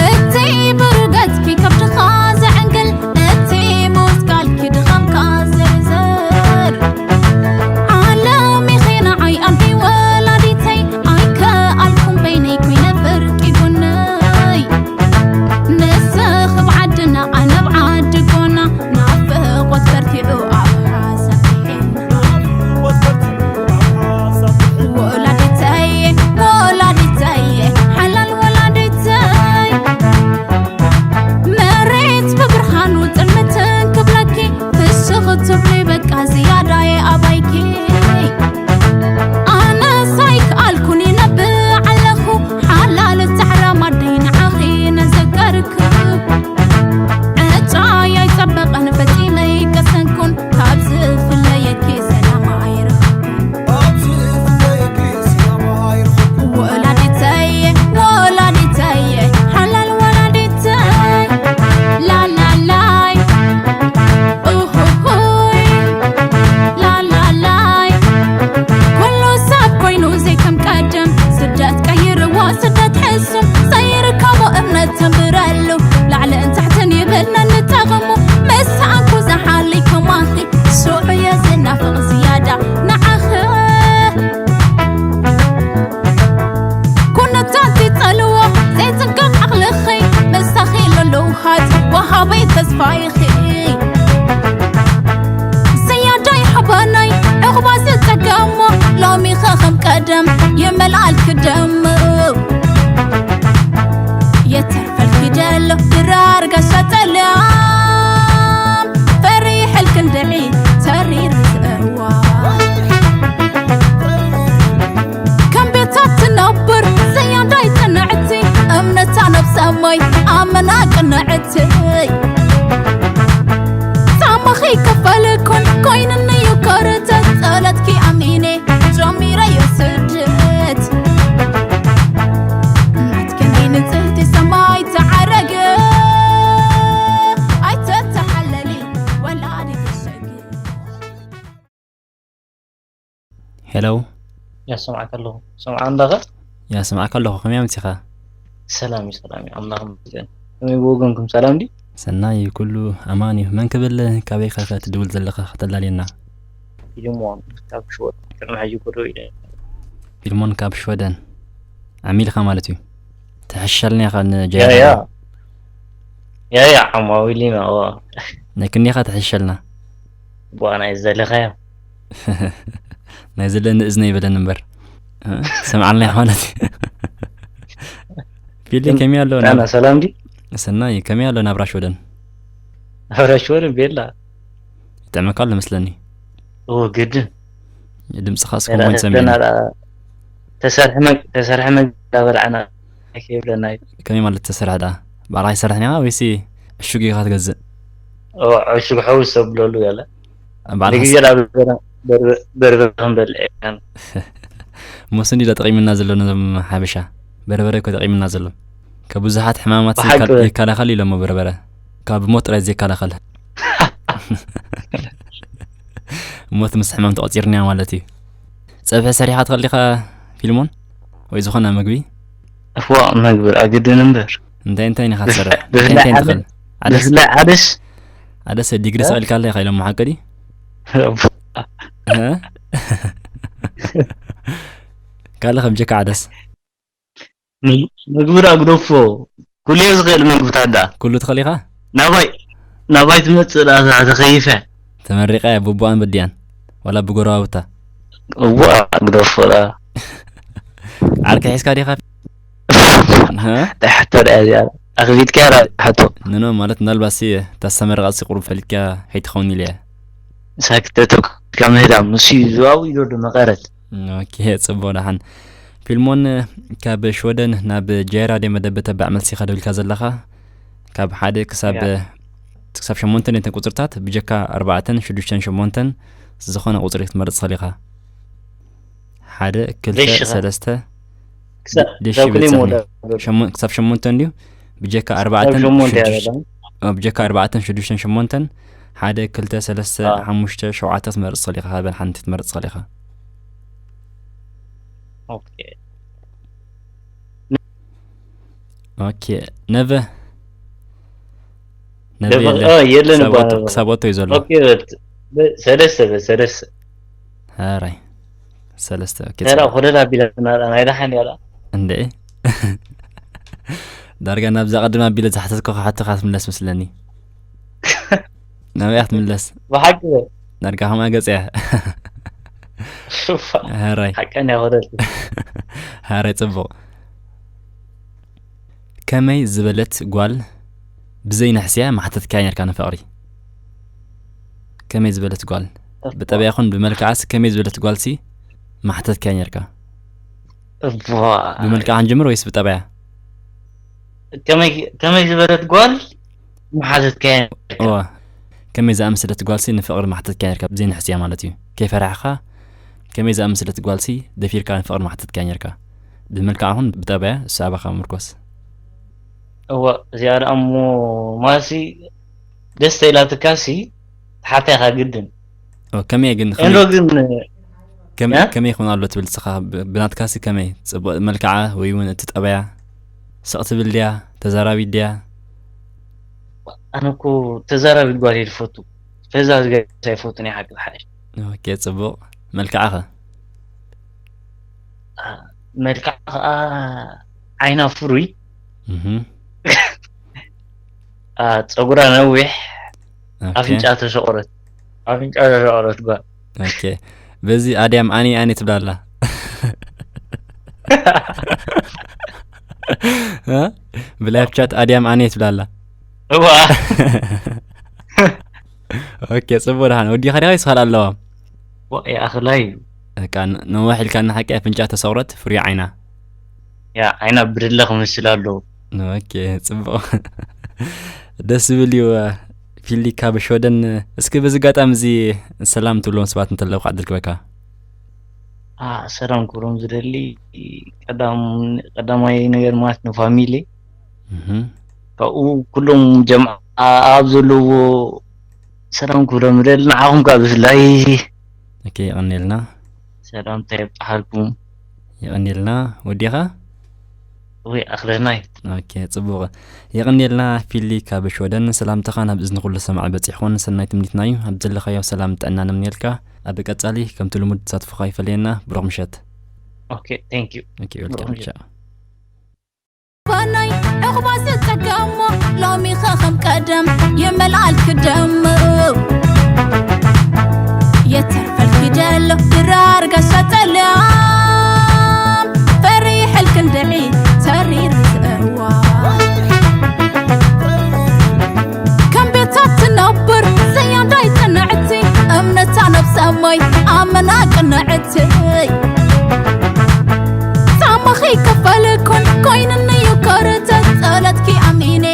እቲ ብሩገጽኪ ከብድኻ ዘዕንግል እቲ ሙዝቃልኪ ድኻምካ ዝርዝር ዓለም ኢኺ ንዓይ ኣንቲ ወላዲተይ ኣይከኣልኩም በይነይ ኮይነ ፍርቂ ጎነይ ንስኺ ብዓድና ኣነ ብዓዲ ጎና ናፍቖት በርቲዑ ኣብ ሓሳብ ወላዲተይ ወላዲተይ ሓላል ወላዲተይ መሬት ብብርሃኑ ጥልምትን ክብለኪ ፍሽኽ ትብሊ በቃ ዝያዳየ ኣባይኪ ኣነስ ኣይከኣልኩን ይነብዕ ኣለኹ ሓላል ዛዕራ ማደይ ንዓኺ ነዘከርክ ዕጫይ ኣይጸበቐን ፈጺመ ኣይቀሰንኩን ካብ ዝፍለየኪ ሰላም ኣይረኽብኩን ወላዲተይ ወላዲተይ ሓላል ወላዲተይ ላላላይ ኡሁሁይ ላላላይ ኩሉ ሰብ ኮይኑ ዘይከም ቀደም ስደት ቀይርዎ ስደት ሕሱም ዘይርከቦ እምነት ተንብረሉ ላዕልን ታሕትን ይብል ነንጠቕሙ ምስ ሰኣንኩ ዝሓልይ ከማኺ ሽዑ እየ ዝናፍቕ ዝያዳ ንዓኺ ኩነታት ይጸልዎ ዘይጽንቀቕ ዓቕልኺ ምሳኺ ለለውሃት ወሃበይ ተስፋ ኢኺ ሰያዳይ ሓባናይ ዕቑባ ዝጸገሞ ሎሚኸ ከም ቀደም ይመልኣልኪ ደም የተርፈልኪ ደሎ ድራር ጋሻ ጸልያም ፈሪሕልኪ እንድዒ ተሪር ዝእዋ ከም ቤታ ትነብር ዘያዳይ ቅንዕቲ እምነታ ናብ ሰማይ ኣመና ቅንዕቲ ጻማኺ ከፈልኩን ኮይንኒ እዩ ኮርተት ጸሎትኪ ኣሚነ ጀሚረዮ ስደት ናትከመይ ንጽህቲ ሰማይ ተዓረገ ኣይተተሓለሊ ወላዲት ሸግ ሄሎ ያሰማዕካ ኣለኹ ሰምዓ እንዳኸ ያስማዕካ ኣለኹ ከመይ ኣምሲኻ ሰላም እዩ ሰላም እዩ ኣምላኽ ይመስገን ከመይ ብወገንኩም ሰላም ድዩ ሰናይ ኩሉ ኣማን እዩ መን ክብል ካበይ ከ ትድውል ዘለኻ ከተላልየና ፊልሞን ካብ ሽወደን ቅድሚ ሕጂ እኮ ደው ኢለ ፊልሞን ካብ ሽወደን ዓሚልኻ ማለት እዩ ትሕሸልና ኢኻ ንጀራ ያያ ያያ ዓማዊል ኢና እዋ ናይ ክንዲኻ ትሕሸልና ቧ ናይ ዘለኻዮ ናይ ዘለኒ እዝነ ይበለኒ እምበር። እ? ሰምዓልና ኢኻ ማለት እዩ። ፊሊ፣ ከመይ ኣሎ ናብ ጥዕና? ሰላም ድዩ? ሰናይ፣ ከመይ ኣሎ ናብራ ሽወደን? ናብራ ሽወደን ቤላ። ይጥዕመካ ኣሎ መስለኒ። እዎ፣ ግድን። ድምፅኻ እስከ ሞይን ሰሚዕና። ተሰርሐ መግ-፣ ተሰርሐ መግ እንዳበላዕና ከይብለና እዩ። ከመይ ማለት ተሰርሐ ደኣ? ባዕልኻ ይሰርሕ ኔኻ ወይሲ ዕሹግ ኢኻ ትገዝእ? እዎ፣ ዕሹግ ሕውስ ተብለሉ ያለ። ባዕልኻ ንግዜ ስ-፣ ዳ በርበ-፣ በርበ-፣ በርበረ ክንበልዕ ኢና። ሞስ እንዲ ዳ ጠቒምና ዘሎ ነዞም ሓበሻ። በርበረ እኮ ጠቒምና ዘሎ። ካብ ብዙሓት ሕማማት ብሓቂ ይከላ-፣ ይከላኸል ኢሎሞ በርበረ። ካብ ሞት ጥራይ ዘይከላኸል። ሞት ምስ ሕማም ተቖጺርና ማለት እዩ። ጸብሒ ሰሪሓ ትኽእል ዲኻ ፊልሞን? ወይ ዝኾነ ምግቢ? እፎ፣ መግቢ ኣግድን እምበር። እንታይ እንታይ ኢኻ ትሰርሕ? እንታይ ብፍላይ እንታይ ዓደ-፣ ትኽእል? ዓደስ? ብፍላይ ዓደስ? ዓደስ ዲግሪ እ? ሰቒልካ ኣለኻ ኢሎሞ ሓቂ ድዩ? እፎ። እ? ካልእ ከም ጀካ ዓደስ? ም-፣ ምግቢ ዳ ግደፎ። ኩሉ እየ ዝኽእል ምግብታት ዳ። ኩሉ ትኽእል ኢኻ? ናባይ፣ ናባይ ትመጽእ ዳ እዛ ተኸይፈ። ተመሪቐ እያ ብቡኣን በዲኣን። ዋላ ብጎረባብታ። እዋ፣ ግደፎ ዳ። ዓርኪ ሒዝካ ዲኻ? ሀ? እንታይ ሕቶ ዳ እዚኣ? ኣኽቢድካ ዳ ሕቶ። ኖ፣ ኖ፣ ማለት ምናልባት ሲ፣ እታ ዝተመረቐት ሲ ቁሩብ ፈሊጥካ ከይትኸውን ኢለ እየ። ሳክተ ተኩካ ምህዳም፣ ንሱ እዩ ዝባቡ ኢሉ ዶ መቐረት። ኦኬ፣ ጽቡቕ ደሓን። ፊልሞን፣ ካብ ሽወደን ናብ ጃይራ ድዮ መደብ ተባዕ መልሲ ኢኻ ደው ኢልካ ዘለኻ? ካብ ሓደ ክሳብ፣ ያ። ክሳብ ሸሞንተ ነተን ቁጽርታት፣ ብጀካ ኣርባዕተን ሽዱሽተን ሸሞንተን ዝኾነ ቁጽሪ ክትመርጽ ትኽእል ኢኻ። ሓደ፣ ክልተ፣ ደሽ ኢኻ። ሰለስተ፣ ክሳ-፣ ደሽ ክሳብ ክንደይ ይበጽሕ መወዳ-? ሸሞ-፣ ክሳብ ሸሞንተ እንድዩ። ብጀካ ክሳብ ኣርባዕተን ሸሞንተ ሽዱሽተ-፣ ያበላ። ኦ፣ ብጀካ ኣርባዕተን ሽዱሽተን ሸሞንተን፣ ሓደ፣ ክልተ፣ ሰለስተ፣ አ። ሓሙሽተ፣ ሸውዓተ ክትመርጽ ትኽእል ኢኻ። ካብን ሓንቲ ክትመርጽ ትኽእል ኢኻ። ኦኬ። ኦኬ፣ ነቨ። ነቨ ደበ-፣ የለ። ኦ፣ የለን ክሳብ እባ ወጥቶ፣ ነቨ። ክሳብ ወጥቶ እዩ ዘሎ። ኦኬ፣ በል፣ በ-፣ ሰለስተ፣ በ-፣ ሰለስተ። ሐራይ። ሰለስተ፣ ኦኬ፣ ተራ ጽቡቕ። ኮለል ኣቢላ ትናጣ ናይ ደሓን ያላ። እንዴ? ዳርጋ ናብዛ ቅድም ኣቢለ ዝሓተትኩኻ ሕቶኻ ትምለስ መስለኒ። ናበይ ክትምለስ? ብሓቂ በል። ዳርጋ ከምኣ ገጽ እያ። ሹፋ። ሐራይ። ሓቀን እያ ኮለል። ሐራይ፣ ጽቡቕ። ከመይ ዝበለት ጓል ብዘይ ንሕስያ ማሕተትካያ ነርካ ንፍቕሪ? ከመይ ዝበለት ጓል? እባ። ብጠበያ ይኹን ብመልክዓስ ከመይ ዝበለት ጓልሲ ማሕተትካያ ነርካ? እባ። ብመልክዓ ክንጅምር ወይስ ብጠበያ? ከመይ፣ ከመይ ዝበለት ጓል ማሕተትካያ ነርካ? እዋ። ከመይ ዝኣመሰለት ጓልሲ ንፍቕሪ ማሕተትካያ ነርካ? ብዘይ ንሕስያ ማለት እዩ። ከይፈራሕኻ ከመይ ዝኣመሰለት ጓልሲ ደፊርካ ንፍቕሪ ማሕተትካያ ነርካ? ብመልክዓ ይኹን ብጠበያ፣ እሱ ኣባኻ ምርኮስ። እዋ፣ እዚኣ ደኣ እሞ ማለትሲ ደስ ተኢላትካሲ ትሓታ ኢኻ ግድን። ኦ፣ ከመይ ግን፣ እንዶ ከመይ ግን፣ ከም-፣ እ? ከመይ ይኹን ኣሎ ትብል ንስኻ? ብ-፣ ብናትካሲ ከመይ? ጽቡቕ መልክዓ ወይ እውን እቲ ጠበያ? ስቕ ትብል ድያ? ተዛራቢት ድያ? ኣነ እኮ ተዛራቢት ጓል እየ ዝፈቱ። ፈዛዝ ገይርስ ኣይፈቱን እየ ሓቂ ዝሓይሽ። ኦኬ፣ ጽቡቕ። መልክዓኸ? አ፣ መልክዓ ኸኣ ዓይና ፍሩይ። እህ። አ፣ ጸጉራ ነዊሕ። ኦኬ። ኣፍንጫ ተሸቑረት። ኣፍንጫ ተሸቑረት ጓል። ኦኬ። በዚ ኣድያም ኣኒ ኣኒ ትብላ ኣላ። እ? ብላይቭ ቻት ኣድያም ኣኒ ትብላ ኣላ። እዋ። ኦኬ፣ ጽቡቕ ደሓን። ወዲኻ ዲኻ ወይስ ካልእ ኣለዋ? ዋ፣ ይኣኽላ እዩ። በቃ፣ ን-፣ ነዋሕ ኢልካ ንሓቂ ኣፍንጫ ተሰቑረት፣ ፍሩይ ዓይና። ያ፣ ዓይና ብርለ ክመስል ኣለዎ። ኦኬ፣ ጽቡቕ። ደስ ዝብል እዩ። ፊሊ ካብ ሽወደን፣ እስኪ በዚ ኣጋጣሚ እዚ ሰላም ትብሎም ሰባት እንተለዉ ክዕድል ክበካ። አ፣ ሰላም ክብሎም ዝደሊ ቀዳም-፣ ቀዳማይ ነገር ማለት ንፋሚሊ፣ እህ። ካብኡ ኩሎም ጀምዓ ኣብ ዘለዎ ሰላም ክብሎም ዝደሊ፣ ንዓኹም ከኣ ብፍላይ። ኦኬ፣ የቐንየልና። ሰላምታ የብጽሓልኩም። የቐንየልና። ወዲኻ? ወይ ኣኽለናይ። ኦኬ፣ ጽቡቕ። የቐንየልና ፊሊ ካብ ሽወደን፣ ሰላምታኻ ናብ እዝኒ ኩሉ ሰማዒ በጺሕኩን ሰናይ ትምኒትና እዩ። ኣብ ዘለኻዮ ሰላም ጥዕና ንምንየልካ። ኣብ ቀጻሊ ከምቲ ልሙድ ተሳትፎኻ ይፈለየና። ብሩኽ ምሸት። ኦኬ፣ thank you። ኦኬ፣ ብሩኽ ዌልካም። ምሸት። ቻው። ባናይ ዕቑባ ዝጸገሞ ሎሚኸ ከም ቀደም ይመልኣል ክደም። የተርፈልኪ ደሎ ድራር ጋሻ እሞይ ኣመና ቅንዕቲ ጻማኺ ከፈልኩን ኮይንንዩ ኮርተት ጸሎትኪ ኣሚነ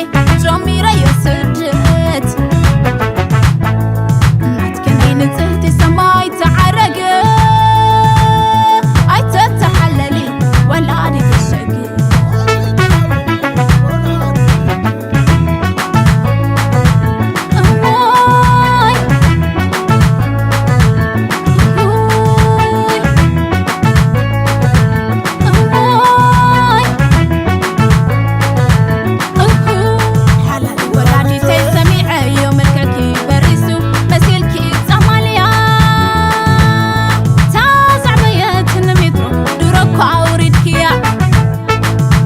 ጀሚረዮ ስደት ናትከመይ ንጽህቲ ሰማይ ተዓረገ ኣይተተሓለሊ ወላዲ ተሸግ እሞይ እሞይ እሞይ ሓላል ወላዲተይ ሰሚዐዮ መልክዕኪ በሪሱ መሲልኪ ጻማልያ ታዛዕበየት ንሚትሮ ድሮ እኳ ኣውሪድክያ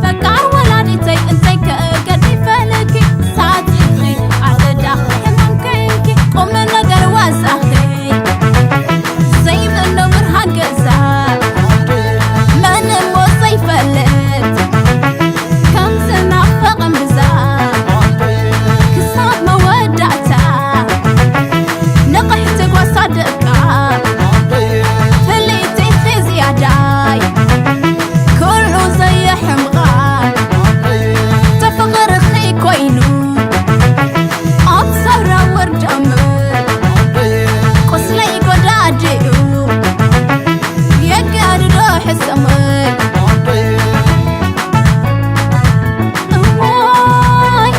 ፈቃር ወላዲተይ እንታይ ከገዲፈልኪ ሳቲኺ ኣደዳ ሕማም ከይንኪ ቁም ነገር ዋዛኺ ዘይምኖ ብርሃን ገዛ መን እሞ ዘይፈልጥ ከም ዝናፈቕ እምብዛ ክሳብ መወዳእታ ንቕሕቲ ጓሳ ደቃ ፍልይቲ ኢኺ ዝያዳይ ኩሉ ዘየሕምቓ ተፍቕርኺ ኮይኑ ኣብ ሰውራ ወርዳም ቁስለይ ጎዳዲኡ የጋድዶ ሕሰመይ እሞይ እሞይ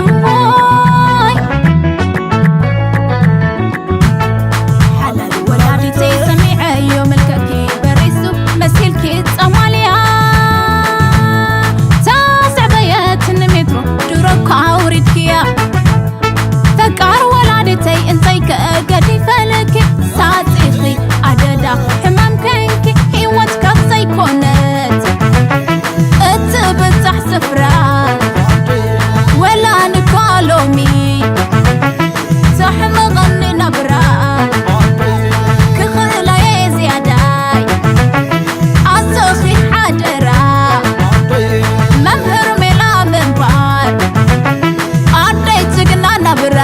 እሞይ ሓላል ወላዲተይ ሰሚዐዮ መልክዕኪ በሪሱ መሲልኪ ጸማልያ ታስዕበየትኒ ሜትሮ ድሮ እኳ ኣውሪድክያ ፈቃር ወላዲተይ እንታይ ከገዲፈልኪ ሳጺኺ ኣደዳ ሕማም ከንኪ ህይወት ካብ ዘይኮነት እትብጻሕ ስፍራ ወላ ንኳ ሎሚ ተሕምቐኒ ናብራ ክኽእላየ ዝያዳይ ኣዞኺ ሓደራ መምህር ሜላ ምንባር ኣደይ ጅግና ናብራ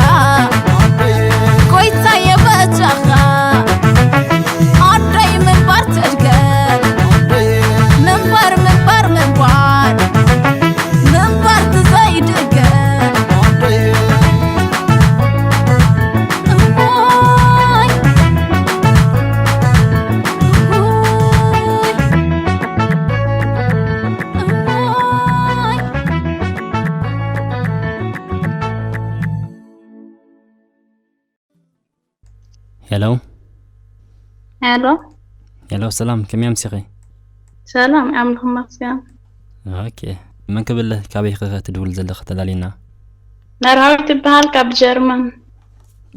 ጎይታ የበጃኻ ኣደይ ምንባር ትድገም ምንባር ምንባር ምንባር ምንባር ትዘይድገም እሞይ እሞይ እሞይ ሄሎ ሄሎ ሄሎ፣ ሰላም፣ ከመይ ኣምሲኺ? ሰላም፣ ኣምላኽ ይመስገን። ኦኬ፣ መን ክብል፣ ካበይ ኸ ትድውል ዘለኺ ተላሊና? መርሃዊት ትበሃል፣ ካብ ጀርመን።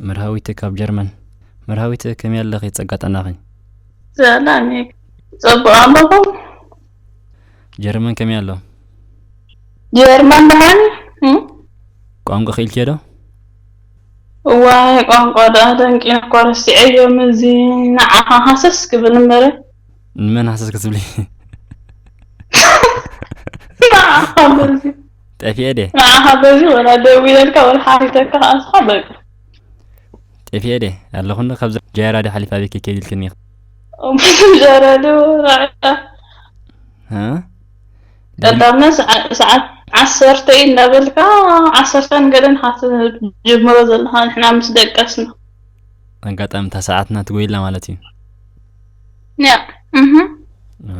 መርሃዊት ካብ ጀርመን። መርሃዊት፣ ከመይ ኣለኺ? ጸጋ ጥዕናኺ? ሰላም እየ። ጽቡቕ ኣለኹ። ጀርመን ከመይ ኣሎ? ጀርመን ምዃን፣ እም? ቋንቋ ክኢልክዮ ዶ? እዋይ፣ ቋንቋ ደኣ ደንቂነ እኮ ረሲዐዮ፣ ምዚ ንዓኻ ሃሰስ ክብል እምበረ። ንመን ሃሰስ ክትብሊ? ንዓኻ በዚ። ጠፊኤ ድየ? ንዓኻ በዚ ወላ ደዊለልካ ወላ ሓቲተካ ከኣ ንስኻ በቃ። ጠፊኤ ድየ? ኣለኹ እንዶ ካብዛ ጃራ ድየ ሓሊፈ ኣበይ ከይከይድ ኢልክኒ ኢኺ? ጃራ ድየ ወላ ሃ? ቀዳምና ሰዓ-፣ ሰዓት ዓሰርተ እዩ እንዳበልካ፣ ዓሰርተ ንገለን ኢኻ ትጅምሮ ዘለኻ፣ ንሕና ምስ ደቀስና። ኣጋጣሚ እታ ሰዓትና ትጎይላ ማለት እዩ። ያ፣ እህ።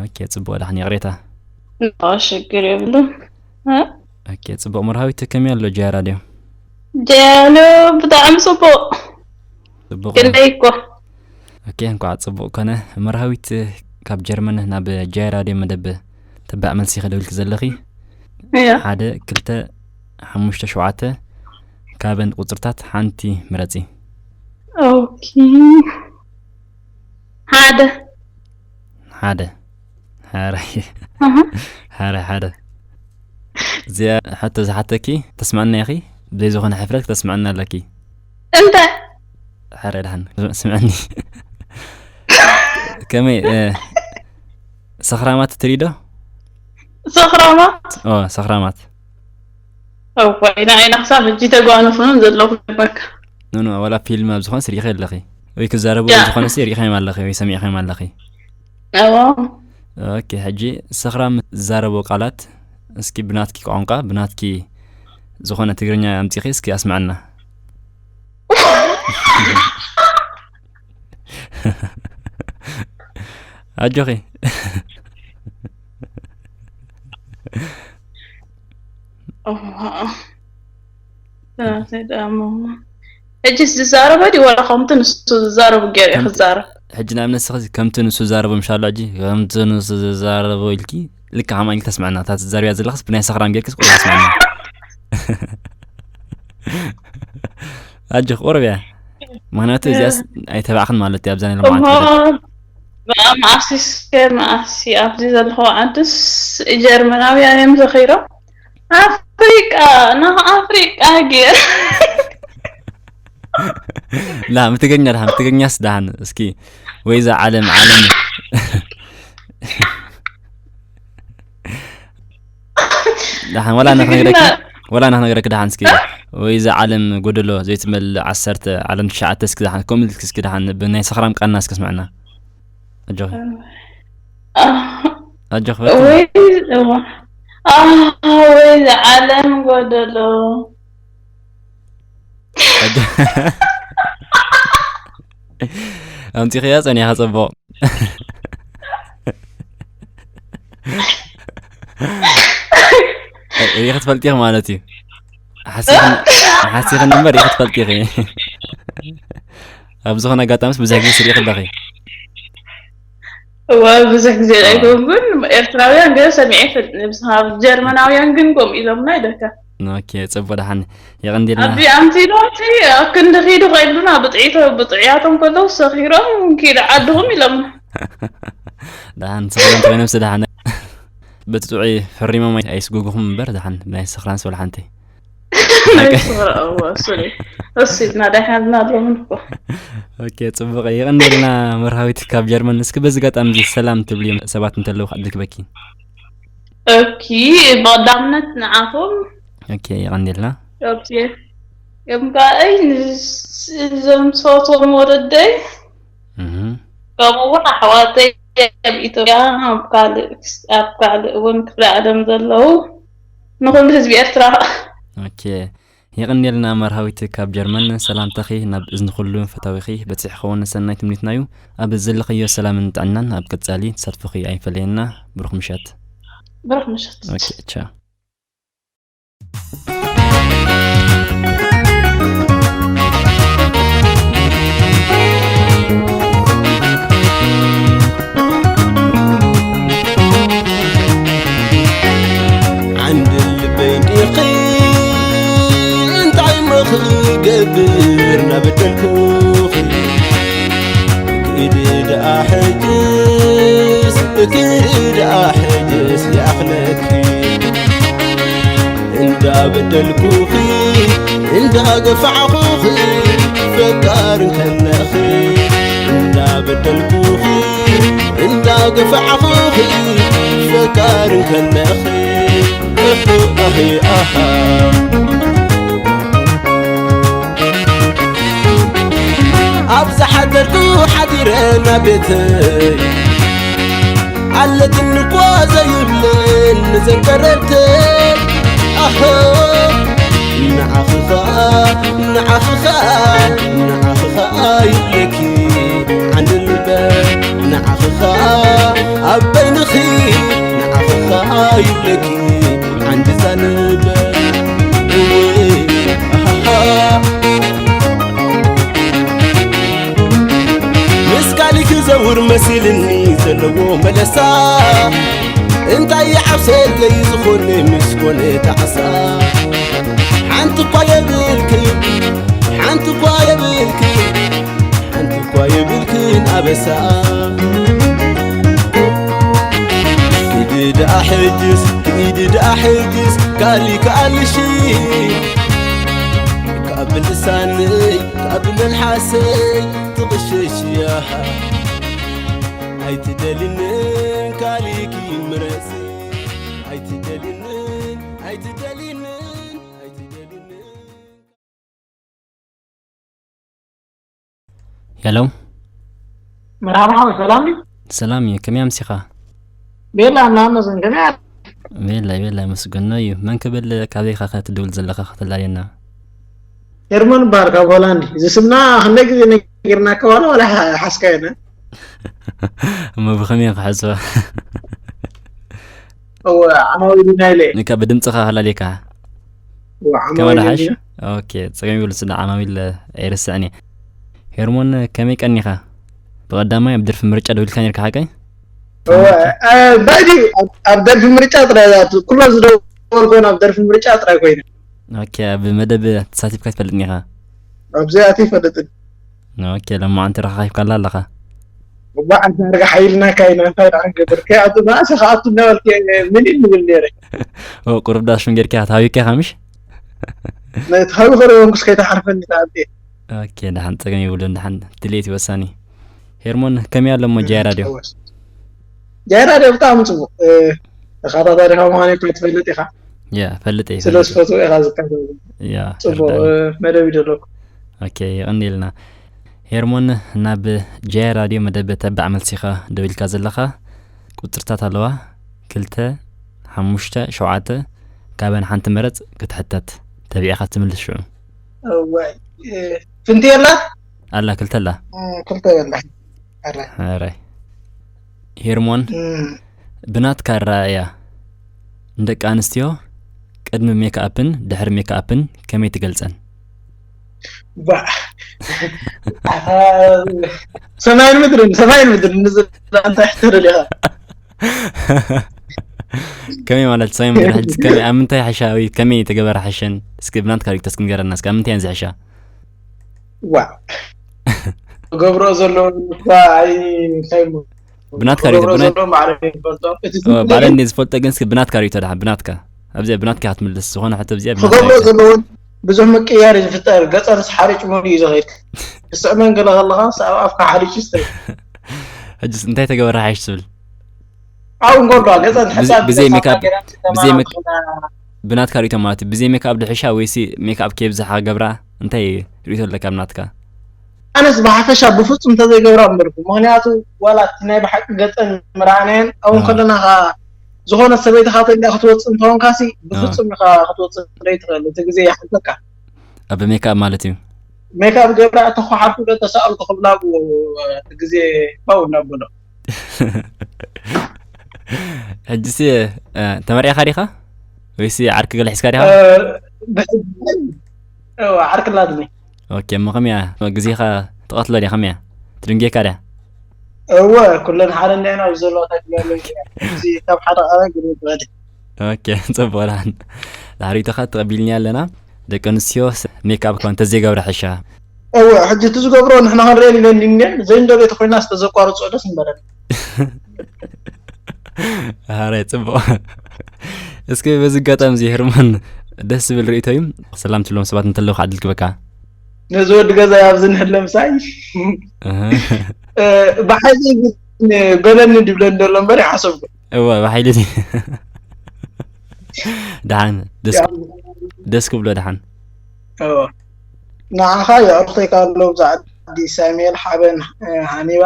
ኦኬ፣ ጽቡቕ፣ ዳሕን ይቕሬታ። ኖ፣ ሽግር የብሉን። እ? ኦኬ፣ ጽቡቕ። መርሃዊት ከመይ ኣሎ ጃያ ራድዮ? ጃያ ራድዮ ብጣዕሚ ጽቡቕ። ጽቡቕ። ግለይ እኮ። ኦኬ፣ እንኳዕ ጽቡቕ ኮነ። መርሃዊት፣ ካብ ጀርመን ናብ ጃያ ራድዮ መደብ ተባዕ መልሲ ኢኺ ደዊልኪ ዘለኺ። እያ። ሓደ፣ ክልተ፣ ሓሙሽተ፣ ሸውዓተ፣ ካብን ቁጽርታት ሓንቲ ምረጺ። ኦኬ። ሓደ። ሓደ። ሓራይ። ኣሃ። ሓራይ ሓደ። እዚኣ ሕቶ ዝሓተኪ ተስምዕና ኢኺ፣ ብዘይ ዝኾነ ሕፍረት ክተስምዕና ኣለኪ። እንታይ? ሓራይ ደሓን፣ ስምዕኒ። ከመይ፣ እ፣ ሰኽራማት ትርኢ ዶ? ሰኽራማት? ኦ፣ ሰኽራማት። እዋይ፣ ንዓይ ክሳብ ሕጂ ተጓነፉ ዘለኹ በቃ። ኖ፣ ኖ፣ ዋላ ፊልም ኣብ ዝኾነስ ርኢኸ ኣለኺ። ወይ ክዛረቡ ያ። ዝኾነስ ርኢኸዮም ኣለኺ ወይ ሰሚዕኸዮም ኣለኺ። እዎ። ኦኬ፣ ሕጂ ሰኽራም ዝዛረቦ ቃላት እስኪ ብናትኪ ቋንቋ፣ ብናትኪ ዝኾነ ትግርኛ ኣምጺኺ እስኪ ኣስምዐና። ኣጆኺ። ሕጂ ዝዛረበ ድዩ ዋላ ከምቲ ንሱ ዝዛረቡ ገይረ ክዛረብ? ሕጂ ንኣብነት ንስኺ ከምቲ ንሱ ዝዛረቦ ምሻሎ ሕጂ ከምቲ ንሱ ዝዛረቦ ኢልኪ ልካ ከማ ኢልኪ ተስምዐና። እታ ትዛረብያ ዘለኽስ ብናይ ሰኽራም ጌርክስ ቁሩብ ኣስምዐና። ኣጆኺ ቁሩብ እያ። ምኽንያቱ እዚኣስ ኣይተባዕኽን ማለት እዩ ኣብዛ ናይ ሎምዓንቲ እሞ መኣስ እስከ መኣስ ኣብዚ ዘለኹ ዓድስ ጀርመናውያን እዮም ዘኺሮም ኣፍሪቃ ናብ ኣፍሪቃ ገይር ላ ምትገኛ ደሓን ምትገኛስ ደሓን እስኪ ወይዛ ዓለም ዓለም ደሓን ወላ ንክነግረኪ ወላ ንክነግረኪ ደሓን እስኪ ወይዛ ዓለም ጎደሎ ዘይትመል ዓሰርተ ዓለም ትሽዓተ እስኪ ደሓን ከምኡ ኢልኪ እስኪ ደሓን ብናይ ሰኽራም ቃና እስኪ ስምዕና ኣጆኺ ኣጆኺ በርትዒ። ወይ እዋ። ኣህ፣ ወይ ዝዓለም ጎደሎ። ኣምፂኽያ ፀኒኻ ፅቡቕ ሪኢኺ ትፈልጢ ኢኺ ማለት እዩ ሓሲኽን እምበር ሪኢኺ ትፈልጢ ኢኺ ኣብ ዝኾነ ኣጋጣሚስ ብዙሕ ግዜ ስሪኢኺ ኣለኺ እወ ብዙሕ ግዜ ኣይኮንኩን ኤርትራውያን ገለ ሰሚዐ ይፈልጥ ንብስሃብ ጀርመናውያን ግን ከምኡ ኢሎምና ይደካ ኦኬ ጽቡቅ ደሓን የቐንዲልና ኣቢ ኣምቲኖቲ ኣብ ክንዲ ኺዱ ከይሉና ብጥዒቶ ብጥዕያቶም ከለዉ ሰኺሮም ኪዱ ዓድኹም ኢሎምና ደሓን ሰኺሮም ተኮይኖም ስደሓን በቲ ጥዑይ ፈሪሞም ኣይስጉጉኹም እምበር ደሓን ናይ ሰኽራን ስበል ሓንቲ ስኽራ እወ እሱ እሱ ናዳይ ሓዝና ኣለውን እኮ ኦኬ ጽቡቅ ይቀንደልና መርሃዊት ካብ ጀርመን እስኪ በዚ ጋጣሚ እዚ ሰላም ትብልዮም ሰባት እንተለዉ ልክበኪ ኦኬ ብቀዳምነት ንዓኹም ኦኬ ይቀንደልና ኦኬ የምጋኣይ እዞም ዝፈትዎም ወለደይ ከምኡ እውን ኣሕዋተይ ኣብ ኢትዮጵያ ኣብ ካልእ እውን ክፍለ ዓለም ዘለዉ ንኹሉ ህዝቢ ኤርትራ የቐንየልና መርሃዊት ካብ ጀርመን ሰላምታኺ ናብ እዝኒ ኩሉ ፈታዊኺ በፂሒ ክኸውን ሰናይ ትምኒትና እዩ ኣብ ዘለኽዮ ሰላምን ጥዕናን ኣብ ቀፃሊ ተሳትፎኺ ኣይፈለየና ብሩኽ ምሸት ብሩኽ ምሸት ቻ ዓንዲ ልበይ ዲኺ እንታይ እሞ ክገብር እናበደልኩኺ ክኢዲ ደኣ ሕጅስ ክኢዲ ደኣ ሕጅስ ይኣኽለኪ እንዳበደልኩኺ እንዳገፋዕኹኺ ፈቃር እንከለኺ እንዳበደልኩኺ እንዳገፋዕኹኺ ፈቃር እንከለኺ ኣህ ኣህ ኣሃ ኣብ ዝሓደርኩ ሓዲረ ናብ ቤተይ ኣለትኒ እኳ ዘይብለን ንዘን ቀረብተይ ኣሆ ንዓኺ ኸኣ ንዓኺ ኸኣ ንዓኺ ኸኣ ይብለኪ ዓንዲ ልበ ንዓኺ ኸኣ ኣብ በይንኺ ንዓኺ ኸኣ ይብለኪ ዓንዲ ዛንበ እወ ኣሃሃ ምስ ካሊ ክዘውር መሲልኒ ዘለዎ መለሳ እንታይ ይዓብሰለይ ዝኾነ ምስ ኮነ ጣዕሳ ሓንቲ እኳ የብልክን ሓንቲ እኳ የብልክን ሓንቲ እኳ የብልክን ኣበሳ ኪዲ ደኣ ሕጅስ ኪዲ ደኣ ሕጅስ ካሊ ከኣልሽ ካብ ልሳነይ ካብ መልሓሰይ ትቕሸሽ እያ ኣይትደልንን ካሊኪ ምረጽ ኣይትደልንን ኣይትደልንን ሄሎ። መርሓባ ሓወይ፣ ሰላም ድዩ? ሰላም እዩ። ከመይ ኣምሲኻ? ቤላ እናመሰን ከመይ ኣለ? ቤላ ቤላ፣ መስገኖ እዩ። መን ክብል? ካበይ ኢኻ ክትድውል ዘለኻ? ከተላልየና። ሄርሞን እበሃል ካብ ሆላንድ። እዚ ስምና ክንደይ ግዜ ነጊርናካ ዋላ ዋላ ሓ- ሓስካዮና? እሞ ብኸመይ ክሕዞ? እወ፣ ዓማዊል ኢና ኢለ። ንካ ብድምፅኻ ኣላልየካ። እወ፣ ከመይ ዓማዊል ደሓሽ? ኢና። ኦኬ፣ ፀገም ይብሉ፣ ስለ ዓማዊል ኣይርስዕን እየ። ሄርሞን፣ ከመይ ቀኒኻ? ብቐዳማይ ኣብ ደርፊ ምርጫ ደዊልካ ነርካ፣ ሓቀይ? እወ፣ እ፣ ባይዲ ኣብ- ኣብ ደርፊ ምርጫ ጥራይ ዝኣቱ። ኩሎ ዝደወል ኮይኑ ኣብ ደርፊ ምርጫ ጥራይ ኮይኑ። ኦኬ፣ ኣብ መደብ ተሳቲፍካ ትፈልጥ ኒኻ? ኣብዚ ኣቲ ይፈልጥን። ኦኬ፣ ለማዓንቲ ረኻኺብካላ ኣለኻ? እባ ኣንታ ርጋ ሓይልና ካይና እንታይ ደኣ ንገብር? ከይኣቱ ባእሲ ከኣቱ እናበልክ ምን ይብል ነይረ? ኦ፣ ቁሩብ ዳሽን ጌርካ ተሃዊካ ኢኻ ምሽ? ነቲ ሃዊ ከረበንኩስ ከይተሓርፈኒ ተኣንቴ። ኦኬ፣ ደሓን ጸገም የብሉን። ደሓን ድሌት እዩ ወሳኒ። ሄርሞን፣ ከመይ ኣሎ እሞ ጃይ ራድዮ? ጃይ ራድዮ ብጣዕሚ ጽቡቕ። እ፣ ተኸታታሊኻ ምዃነይ እኮ ትፈልጥ ኢኻ። ያ፣ ፈልጥ እየ፣ ስለ ፈልጥ እየ። ዝፈትዎ ኢኻ ዝከታተል። ያ፣ ጽቡቕ፣ ይርዳእኒ። እ፣ መደብ ይደለኩ። ኦኬ፣ የቐንየልና። ሄርሞን፣ ናብ ጃይ ራድዮ መደብ ተባዕ መልሲኻ ደው ኢልካ ዘለኻ ቁጽርታት ኣለዋ። ክልተ፣ ሓሙሽተ፣ ሸውዓተ፣ ካበን ሓንቲ መረጽ ክትሕተት። ተቢዕኻ ትምልስ ሽዑ። እዋይ፣ እ፣ ፍንቲ የላ? ኣላ፣ ክልተ ኣላ። እ፣ ክልተ የላ። ኣረ። ኣረ። ሄርሞን፣ እም። ብናትካ ኣረኣእያ፣ ንደቂ ኣንስትዮ ቅድሚ ሜክኣፕን ድሕሪ ሜክኣፕን ከመይ ትገልጸን? ባ-፣ ኣታ፣ ሰማይን ምድርን፣ ሰማይን ምድርን፣ ንዝ-፣ እንታይ ሕቶ ደሊኻ? ከመይ ማለት፣ ሰማይ ምድሪ ሕጂ ከመይ፣ ኣብ ምንታይ ሕሻ ወይ ከመይ ተገበረ ሕሸን? እስኪ ብናትካ ሪእቶ እስኪ ንገረና፣ እስኪ ኣብ ምንታይ እየን ዝሕሻ? ዋ። ክገብሮ ዘለውን እኳ ኣይ-፣ እንታይ እሞ፣ ብናትካ ሪእቶ፣ ክገብሮ ብናት-፣ ዘለዎም ባዕሎም እዮም ዝፈልጦም። እቲ ኦ፣ ባዕለ እንደ ዝፈልጦ ግን እስኪ ብናትካ ሪእቶ ደሓን፣ ብናትካ። ኣብዚኣ ብናትካ ክትምልስ፣ ዝኾነ ሕቶ ኣብዚኣ ብናትካ ክገብሮ ሪእቶ። ዘለውን ብዙሕ ምቅያር እዩ ዝፍጠር። ገጸንስ ሓሪጭ ሙሉ እዩ ዝኸይድ። ትስዕመን ገለ ከለኻ፣ ኣብ ኣፍካ ሓሪጭ ይስተ። ሕጅስ እንታይ ተገበረ ሓይሽ ትብል? ኣብ እንጎርዶ ገጸን ብዘ-፣ ሕሳብ ብዘይ ገጸን ሜክኣፕ፣ ገይረን ብዘይ ተማም ሜክ-፣ ዝኾና ብናትካ ሪእቶ ማለት እዩ። ብዘይ ሜክኣፕ ድሕሻ ወይሲ ሜክኣፕ ከየብዝሓ ገብራ? እንታይ ሪእቶ ኣለካ ብናትካ? ኣነስ ብሓፈሻ ብፍጹም እንተዘይገብራ እምበርኩ። ምኽንያቱ ዋላ እቲ ናይ ብሓቂ ገጸን ምርኣናየን ኣብኡ ኣዎ። ከለና ኸኣ ዝኾነ ሰበይቲ ኻብ ተሊኣ ክትወጽእ እንተኾንካሲ ኣዎ። ብፍጹም ኢኻ ክትወጽእ ዘይትኽእል። እቲ ግዜ ይሓልፈካ። ኣብ ሜክኣፕ ማለት እዩ። ሜክኣፕ ገብራ ተኳሓልኩ ዶ ተሳእልኩ ክብላ ኣብኡ እቲ ግዜ ባው እናበሎ። ሕጂሲ፣ እ፣ ተመሪዕኻ ዲኻ? ወይሲ ዓርኪ ገለ ሒዝካ ዲኻ? እ፣ ብሕጂ፣ እወ፣ ዓርኪ ኣላትኒ። ኦኬ፣ እሞ ከመይ እያ? ግዜኻ ትቐትሎ ድያ? ከመይ እያ? ትድንጌካ ድያ? እወ፣ ኩለን ሓደ እንዲኣን ኣብ ዘለዋ ታግላለሁ። እዚ ካብ ሓደ ቃላት ግን ይበል። ኦኬ፣ ጽቡቕ ደሓን። ዳሕሪትኻ ተቐቢልኒ ኣለና። ደቂ ኣንስትዮ ስ-፣ ሜክኣፕ እኳ እንተዘይገብራ ሕሻ። እወ፣ ሕጂ እቲ ዝገብሮ ንሕና ክንሪኦ ኢለን ድንገን ዘይንደልዮ ተኾይና ዝተዘቋርጾ ደስ ምበለና። ሃራይ፣ ጽቡቕ። እስኪ በዚ ኣጋጣሚ እዚ ሄርሞን ደስ ዝብል ርእይቶ እዩ። ሰላም ትብሎም ሰባት እንተለዉ ክዓድል ክበካ። ነዚ ወዲ ገዛ ኣብዚ ንሕለ ምሳይ። እህ። እ፣ ብሓይሊ ግን በለኒ ድብለኒ ዘሎ እምበር ይሓሰብኩ። እወ፣ ብሓይሊ ድዩ? ደሓን፣ ደስ፣ ደስ ክብሎ ደሓን። እወ። ንዓኻ የዕሩኽተይ ካብ ኣለዉ ብዛ ዓዲ ሳሙኤል ሓበን፣ እ፣ ሃኒባ።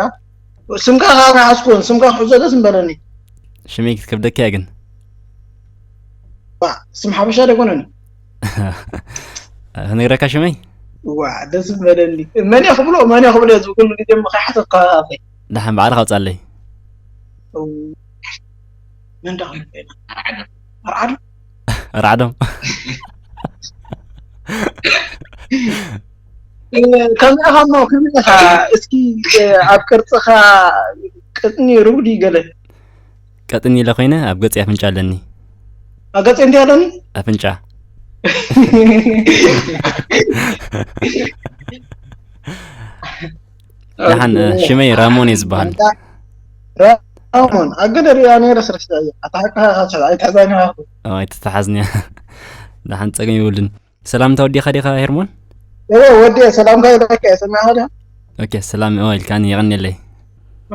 ስምካ ከዓ ኣይሓዝኩን፣ ስምካ ክሕዞ ደስ ምበለኒ። ሽመይ ክትከብደካ እያ ግን። ዋ፣ ስም ሓበሻ ዶ ኣይኮነን? ክነግረካ ሽመይ? ዋ፣ ደስ ምበለኒ። መን እየ ክብሎ፣ መን እየ ክብሎ እየ ዝብል ኩሉ ግዜ እሞ ከይሓሰብካ ኣፈይ። ደሓን ባዕልኻ ኣውጻለይ። እው። መን ዳ ክብል? ኣርዓዶም። ኣርዓዶም? እ፣ ከመይ ኢኻ እሞ፣ ከመይ ኢኻ? እስኪ፣ እ፣ ኣብ ቅርጽኻ ቅጥኒ ሩዲ ገለ። ቀጥኒ ኢለ ኮይነ ኣብ ገጸይ ኣፍንጫ ኣለኒ። ኣብ ገጸይ እንታይ ኣለኒ? ኣፍንጫ። ደሓን፣ እ፣ ኦኬ። ሽመይ ራሞን እየ ዝበሃል። ራሞን፣ ኣብ ገለ ሪኣ ነይረ ስረስዐ እየ። ኣታ ሓቅኻ ኢኻ፣ ኣይትሕዛኒ ኢኻ። ኦ፣ ኣይትተሓዝንያ። ደሓን፣ ጸገም የብሉን። ሰላምታ ወዲኻ ዲኻ ሄርሞን? እወ፣ ወዲየ ሰላምታ ኢለካ እየ፣ ሰሚዕኻ ዲኻ? ኦኬ፣ ሰላም፣ እወ፣ ኢልካኒ፣ የቐንየለይ።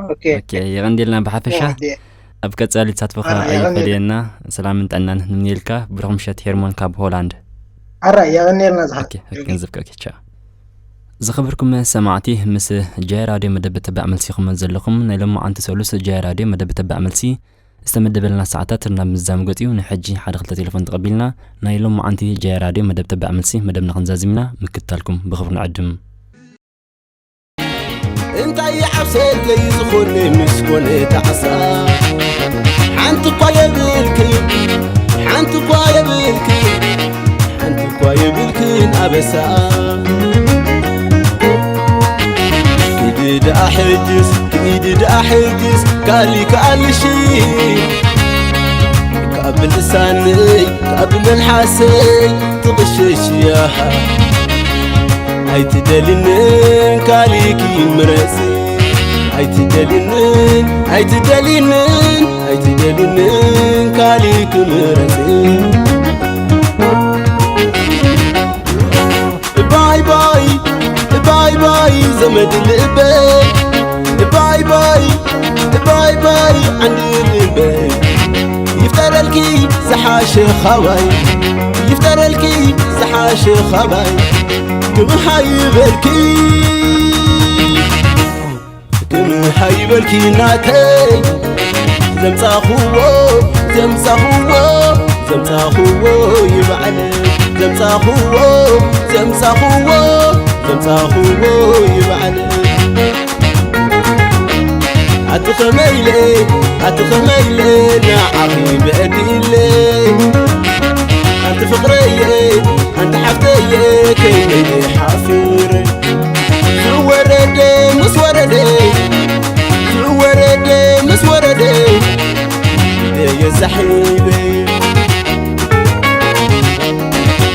ኦኬ። ኦኬ፣ የቐንየልና ብሓፈሻ። እወ፣ ወዲየ። ኣብ ቀጻሊ ተሳትፎኻ ኣረ፣ የቐንየልና። ኣይፈለየና። ሰላምን ጥዕናን ንምነየልካ። ብሩኽ ምሸት ሄርሞን ካብ ሆላንድ። ኣረ፣ የቐንየልና ዝሓ-፣ ኦኬ፣ ኦኬ፣ ንዘብካ፣ ኦኬ፣ ቻው። ዝኸበርኩም ሰማዕቲ፣ ምስ ጃይ ራድዮ መደብ ተባዕ መልሲ ኢኹም ዘለኹም። ናይ ሎማዓንቲ ሰሉስ ጃይ ራድዮ መደብ ተባዕ መልሲ ዝተመደበልና ሰዓታት ናብ ምዛም ገጽ እዩ። ንሕጂ ሓደ ክልተ ቴሌፎን ተቐቢልና ናይ ሎማዓንቲ ጃይ ራድዮ መደብ ተባዕ መልሲ መደብና ክንዛዝም ኢና። ምክትታልኩም ብኽብሪ ንዕድም። እንታይ ይዓብሰለይ ዝኾነ ምስ ኮነ ጣዕሳ ሓንቲ እኳ የብልክን ሓንቲ እኳ የብልክን ሓንቲ እኳ የብልክን ኣበሳ ኪዲ ደኣ ሕጅስ ኪዲ ደኣ ሕጅስ ካሊ ከኣልሽ ካብ ልሳነይ ካብ መልሓሰይ ትቕሸሽ ያሃ ኣይትደልንን ካሊኪ ምረጽ ኣይትደልንን ኣይትደልንን ኣይትደልንን ካሊኪ ምረጽ ባይ ባይ ባይ ባይ ዘመድ ልበይ ባይ ባይ ባይ ባይ ዓንዲ ልበይ ይፍጠረልኪ ዝሓሸ ኻባይ ይፍጠረልኪ ዝሓሸ ኻባይ ክምሃ ይበልኪ ክምሃ ይበልኪ ናተይ ዘምጻኹዎ ዘምጻኹዎ ዘምጻኹዎ ይባዕል ዘምጻኹዎ ዘምጻኹዎ ዘምጻኹዎ ይባዕል ኣቲ ኸመይለ ኣቲ ኸመይለ ንዓኺ በዲለ ኣንቲ ፍቕረየ ኣንቲ ሓፍተየ ከይነይ ሓፊረ ዝወረደ ምስ ወረደ ዝወረደ ምስ ወረደ የዛሒበ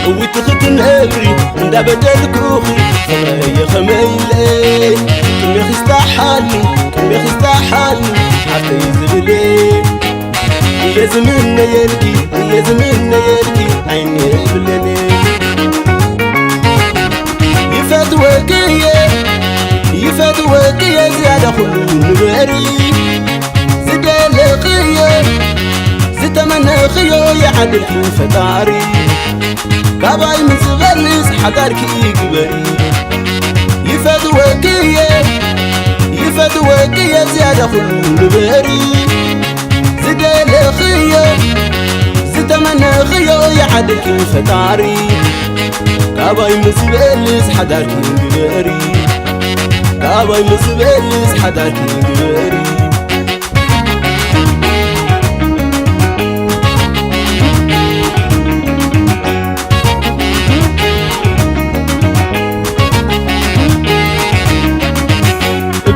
እውቲ ክትነብሪ እንዳበደልኩኺ ፍቕረየ ኸመይለ ቅድሜኺ ስታሓሉ ቅድሜኺ ስታሓሉ ሓፍተይ ዝብለ እየ ዝምነየልኪ እየ ዝምነየልኪ ዓይኒ የብለኒ ይፈትወኪ እየ ይፈትወኪ እየ ዝያዳ ኩሉ ንበሪ ዝደለኽዮ ዝተመነኽዮ ይዓድልኪ ፈጣሪ ካባይ ምስ ዝበልጽ ሓዳርኪ ግበሪ ይፈትወኪ እየ ይፈትወኪ እየ ዝያዳ ኩሉ ንበሪ ዝደለኽዮ ዝተመነኽዮ ይዓድልኪ ፈጣሪ ካባይ ምስ ዝበልጽ ሓዳርኪ ግበሪ ካባይ ምስ ዝበልጽ ሓዳርኪ ግበሪ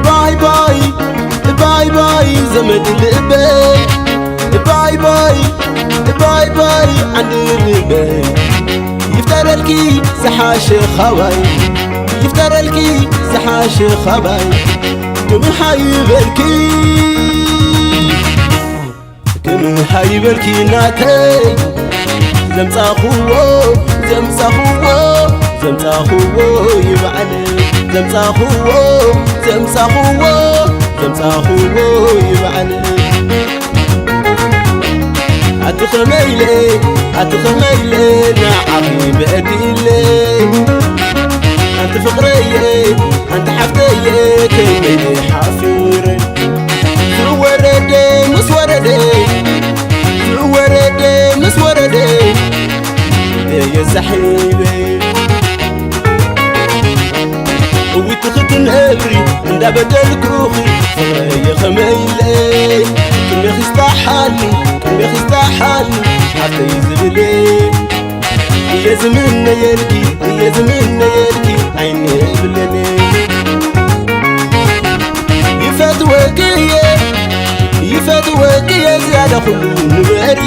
ባይ ባይ ባይ ባይ ዘመድ ልበይ ባይ ባይ ባይ ባይ ዓንዲ ልበይ ይፍጠረልኪ ዝሓሸ ኻባይ ይፍጠረልኪ ዝሓሸ ኻባይ ክምሃ ይበልኪ ክምሃ ይበልኪ ናተይ ዘምጻኹዎ ዘምጻኹዎ ዘምጻኹዎ ይባዕል ዘምጻኹዎ ዘምጻኹዎ ዘምጻኹዎ ይባዕል ኣቲ ኸመይለ ኣቲ ኸመይለ ንዓኺ በዲለ ኣንቲ ፍቕረየ ኣንቲ ሓፍተየ ከመይ ሓፊረ ዝወረደ ምስ ወረደ ዝወረደ ምስ ወረደ የዛሒበ እውቲ ክትነብሪ እንዳበደልኩኺ ፍቕረየ ኸመይለ ቅድሜኺ ስታሓሉ ቅድሜኺ ስታሓሉ ሓፍተይ ዝብለ እየ ዝምነየልኪ እየ ዝምነየልኪ ዓይኒ የብለኒ ይፈትወኪ እየ ይፈትወኪ እየ ዝያዳ ኩሉ ንበሪ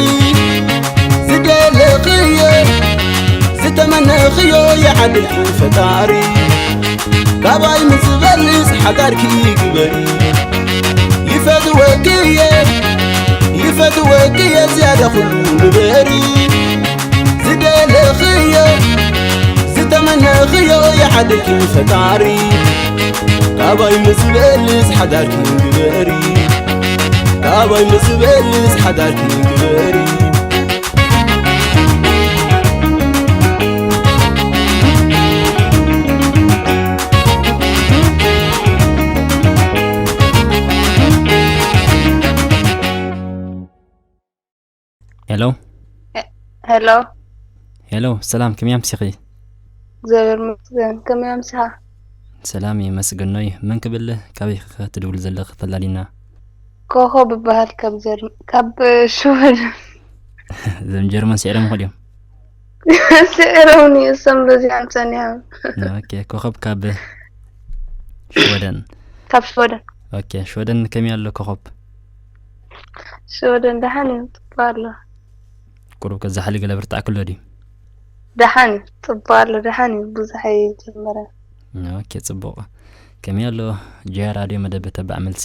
ዝደለኽዮ ዝተመነኽዮ ይዓድልኪ ፈጣሪ ካባይ ምስ ዝበልጽ ሓዳርኪ ግበሪ ይፈትወኪ እየ ይፈትወኪ እየ ዝያዳ ኩሉ ንበሪ ዝደለኽዮ ዝተመነኽዮ ይዓድልኪ ፈጣሪ ካባይ ምስ ዝበልጽ ሓዳርኪ ግበሪ ካባይ ምስ ዝበልጽ ሓዳርኪ ግበሪ ሄሎ። ሄሎ፣ ሰላም፣ ከመይ ኣምሲኺ? እግዚኣብሔር ይመስገን። ከመይ ኣምሲኻ? ሰላም ይመስገኖይ። መን ክብል? ካበይ ኸ ትድውል ዘለኺ ፈላሊና? ኮኾብ እበሃል ካብ ጀርመ ካብ ሽወደን። ዘም ጀርመን ስዒሮም ይኸዱ እዮም። ስዒሮምኒ እሶም በዚሖም ጸኒሖም። ኦኬ፣ ኮኾብ ካብ ሽወደን። ካብ ሽወደን። ኦኬ፣ ሽወደን ከመይ ኣሎ ኮኾብ? ሽወደን ደሓን እዩ፣ ጽቡቕ ኣሎ። ቁሩብ ከዛሕሊ ገለ ብርታዕ ክሎ ድዩ? ደሓን እዩ፣ ጽቡቕ ኣሎ፣ ደሓን እዩ፣ ብዙሕ ኣይጀመረን። ኦኬ፣ ጽቡቕ። ከመይ ኣሎ ጃያ ራድዮ መደብ ተባዕ መልሲ?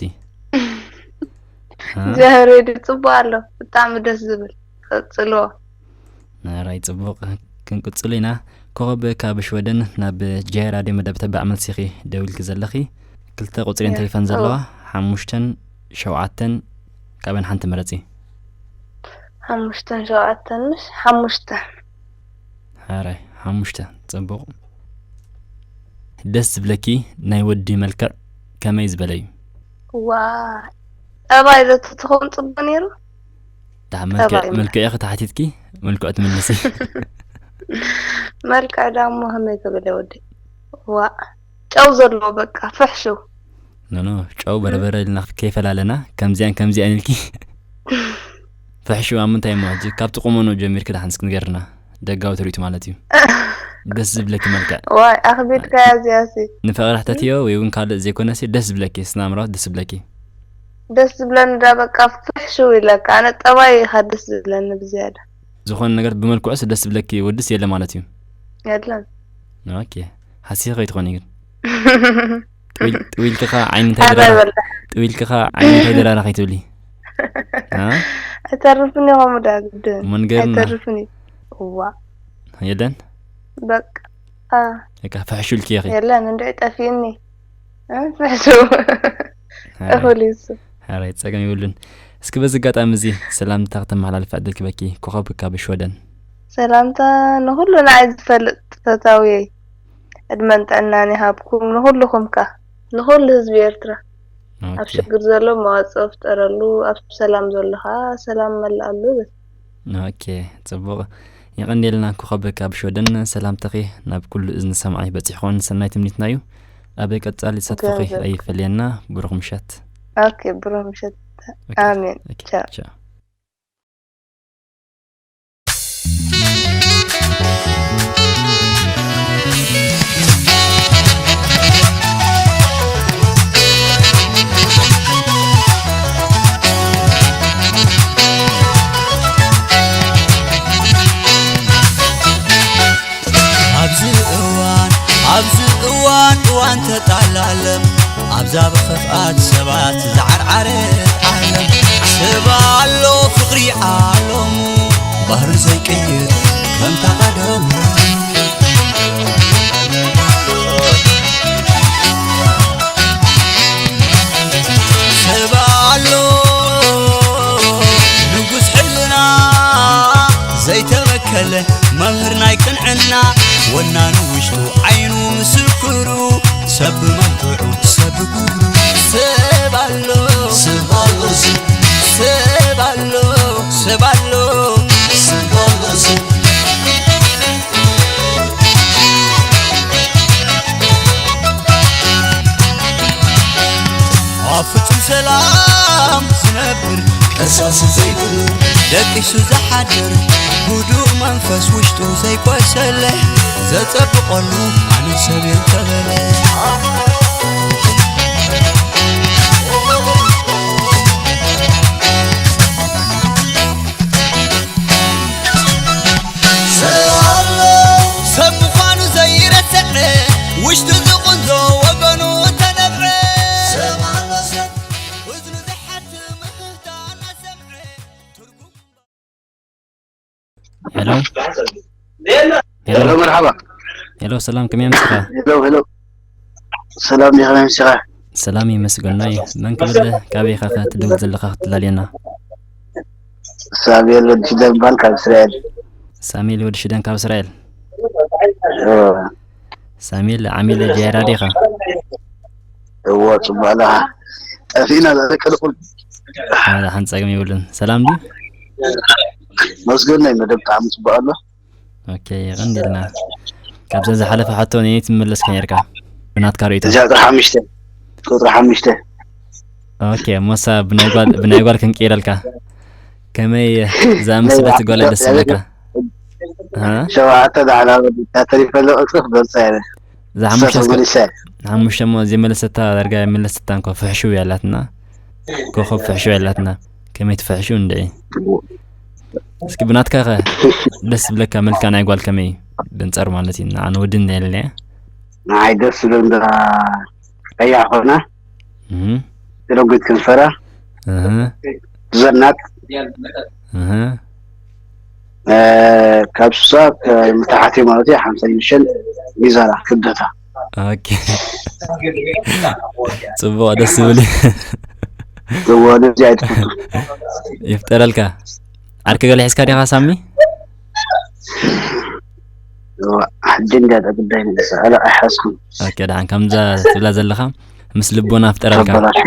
እ? ጃያ ሬድዮ ጽቡቕ ኣሎ፣ ብጣዕሚ ደስ ዝብል። ቀጽልዎ። ናራይ ጽቡቕ፣ ክንቅጽሉ ኢና። ኮኸብ ካብ ሽወደን ናብ ጃያ ራድዮ መደብ ተባዕ መልሲኺ ደዊልኪ ዘለኺ። ክልተ ቁጽሪ እያ። ተሌፎን ዘለዋ፣ ሓሙሽተን ሸውዓተን ካብን ሓንቲ ምረጺ። ሓሙሽተን ሸውዓተን ምሽ ሓሙሽተ። ሓራይ ሓሙሽተ ጽቡቕ። ደስ ዝብለኪ ናይ ወዲ መልክዕ ከመይ ዝበለ እዩ? ዋ ጠባይ ዘትትኾን ጽቡቕ ነይሩ። ደሓ መልክዕ ጠባይ መልክዕ ኢኺ ተሓቲትኪ መልክዑ ትምልሲ። መልክዕ ዳሞ ከመይ ዝበለ ወዲ ዋ ጨው ዘለዎ በቃ ፍሕሹው። ኖኖ ጨው በርበረ ኢልና ከይፈላለና ከምዚኣን ከምዚኣን ኢልኪ ፍሕሹው ኣብ ምንታይ እሞ ሕጂ ካብቲ ቁመኖ ጀሚርኪ ደሓን እስኪ ንገርና ደጋዊ ትርኢቱ ማለት እዩ ደስ ዝብለኪ መልክዕ ዋይ ኣኽቢድካያ እዚኣሲ ንፍቕሪ ሕተትዮ ወይ እውን ካልእ ዘይኮነሲ ደስ ዝብለኪ ስነ ኣእምራዊ ደስ ዝብለኪ ደስ ዝብለኒ ዳ በቃ ፍሕሹው ኢለካ ኣነ ጠባይ ኢኻ ደስ ዝብለኒ ብዝያዳ ዝኾነ ነገር ብመልክዑስ ደስ ዝብለኪ ወድስ የለ ማለት እዩ የለን ኦኬ ሓሲኺ ከይትኾኒ ግን ጥዊል- ጥዊልክኻ ዓይኒ እንታይ ኣረ ደራራ በላ ጥዊልክኻ ዓይኒ እንታይ ደራራ ከይትብሊ አ? ኣይተርፍን ኢኹም ዳ ግድን እሞ ንገርና። ኣይተርፍን እዩ እዋ የለን በቃ አ፣ በቃ ፍሕሹ ኢልኪ ኢኺ የለን እንድዒ ጠፊእኒ እ፣ ፍሕሹ እኹል እዩ እሱ ሓራይ ጸገም የብሉን። እስኪ በዚ ኣጋጣሚ እዚ ሰላምታ ከተመሓላልፊ ዕድል ክበኪ። ኮኸብ ካብ ሽወደን። ሰላምታ ንኹሉ ንዓይ ዝፈልጥ ፈታውየይ ዕድመን ጥዕናን ይሃብኩም ንኹልኹም ከ ንኹሉ ህዝቢ ኤርትራ ኣብ ኦኬ። ሽግር ዘሎ መዋፅኦ ፍጠረሉ ኣብ ሰላም ዘሎ ከ ሰላም መላኣሉ ይብል። ኦኬ ጽቡቕ የቐንየልና ኮኸብ ካብ ሽወደን ሰላምታኺ ናብ ኩሉ እዝኒ ሰማዒ በጺሑ ክኾን ሰናይ ትምኒትና እዩ። ኣብ ቀጻሊ ተሳትፎኺ ኣይፈለየና። ብሩኽ ምሸት። ኦኬ ብሩኽ ምሸት። ኣሜን። ቻው። ኣብዚ እዋን ኣብዚ እዋን እዋን ተጣላለም ኣብዛ ብኽፍኣት ሰባት ዝዓርዓረት ዓለም ሰብ ኣሎ ፍቕሪ ዓለሙ ባህሪ ዘይቅይር ከምታ ቀደሙ ሰብ ኣሎ ንጉስ ሕልና ዘይተበከለ መምህር ናይ ቅንዕና ወናኑ ውሽጡ ዓይኑ ምስክሩ ሰብ ብመልክዑ ሰብ ብግብሩ ሰብ ኣሎ ሰብ ኣሎ ሰብ ኣሎ ሰብ ኣሎ ሰብ ኣሎ ሰብ ኣብ ፍጹም ሰላም ዝነብር ቀሳሲ ዘይብሉ ደቂሱ ዝሓድር ህዱእ መንፈስ ውሽጡ ዘይቆሰለ ዘጸብቐሉ ኣነ ሰብ እየ እንተበለ ሰብ ምዃኑ ዘይረስዐ ውሽጡ ዝቕንዞ ወገኑ እተነብዐ ሰብ ኣሎ ሰብ እዝኑ ዝሓትም እህታ እናሰምዐ ትርጉም ሄሎ ሄሎ ሄሎ መርሓባ ሄሎ ሰላም ከመይ ኣምስኻ ሄሎ ሄሎ ሰላም ዲኻ ከመይ ኣምስኻ ሰላም ይመስገኖ እዩ። መን ክብል ካበይ ኢኻ ከ ትድውል ዘለኻ ክትላልየና? ሳሙኤል ወዲ ሽደን ይበሃል ካብ እስራኤል። ሳሙኤል ወዲ ሽደን ካብ እስራኤል። ሳሙኤል ዓሚል ጃይራ ዲኻ? እዎ ጽቡቕ ኣለኻ። ጠፊእና ዘረቀልኩም። ኣላ ሓንጻግም ይብልን። ሰላም ድዩ? መስገን ናይ መደብ ብጣዕሚ ጽቡቅ ኣሎ። ኦኬ፣ ይቐንድልና። ካብዛ ዝሓለፈ ሕቶ ንየት ምመለስካ ነርካ? ብናትካ ርእይቶ። እዚኣ ቁጥሪ ሓሙሽተ፣ ቁጥሪ ሓሙሽተ። ኦኬ፣ ሞሳ ብናይ ጓል ብናይ ጓል ክንቀይረልካ። ከመይ ዝኣመሰለት ጓል ደስ ዝብለካ? ሸውዓተ ዳዕላ ተሪፈለ ቅርጽፍ ገልጻ እየ። እዛ ሓሙሽተ እስከ- መሊሰ። ሓሙሽተ እሞ ዘይመለሰታ ዳርጋ ኣይመለሰታ እንኳ ፍሕሹ እያ ኣላትና። ኮኸብ ፍሕሹ እያ ኣላትና። ከመይ ትፍሕሹ እንድዒ? እስኪ ብናትካ ኸ ደስ ዝብለካ መልክዕ ናይ ጓል ከመይ እዩ? ብንጻር ማለት እዩ። ንዓ ንወዲ እንዳ የለያ። ንዓይ ደስ ዝብል እንዳ ቀያሕ ኮይና እህ ረጒድ ከንፈራ እህ ዘናት እህ እ፣ ካብ ስሳ ንታሕቲ ማለት እዩ ሓምሳ ሚሽን ሚዛና ክብደታ ኦኬ ጽቡቕ ደስ ዝብል እዩ። እዎ ነዚ ኣይትፈቱ ይፍጠረልካ። ዓርኪ ገለ ሒዝካ ዲኻ ሳሚ? እዎ፣ ሕጂ እንዳ ጉዳይ ንሳ ኣላ ኣይሓዝኩም ኦኬ ደሓን ከምዛ ትብላ ዘለኻ ምስ ልቦና ፍጠረልካ ተበላሹ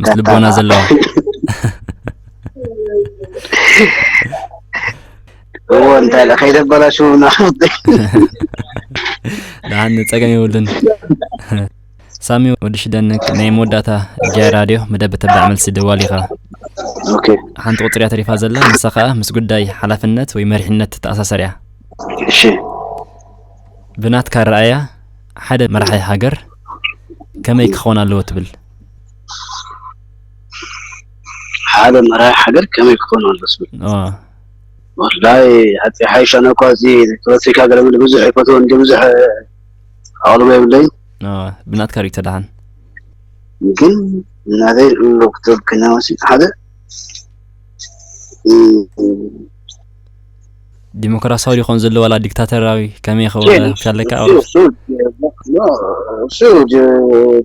ምስ ልቦና ዘለዋ እዎ እንታይ ኢለ ከይተበላሹ ናፍቲ ደሓን ጸገም የብሉን። ሳሚ ወዲ ሽደን ናይ መወዳእታ ጃይ ራድዮ መደብ ተባዕ መልሲ ደዋል ኢኻ። ኦኬ ሓንቲ ቁፅሪ እያ ተሪፋ ዘላ ንሳ ከዓ ምስ ጉዳይ ሓላፍነት ወይ መሪሕነት ትተኣሳሰር እያ። እሺ ብናትካ ረኣያ ሓደ መራሒ ሃገር ከመይ ክኸውን ኣለዎ ትብል? ሓደ መራሒ ሃገር ከመይ ክኾን ኣሎ ስብል ኦ፣ ወላይ ኣቲ ሓይሻነ እኳ እዚ ፖለቲካ ገለመለ ብዙሕ ኣይፈትዎ እንዲ ብዙሕ ኣቕልቦ የብለይ ኦ፣ ብናትካ ሪእቶ ደሓን ግን እናተይ ዶክተር ክናወሲ ሓደ ዲሞክራሲያዊ ሊኾን ዘሎ ዋላ ዲክታተራዊ ከመይ ይኸውን ኣለካ? እሱ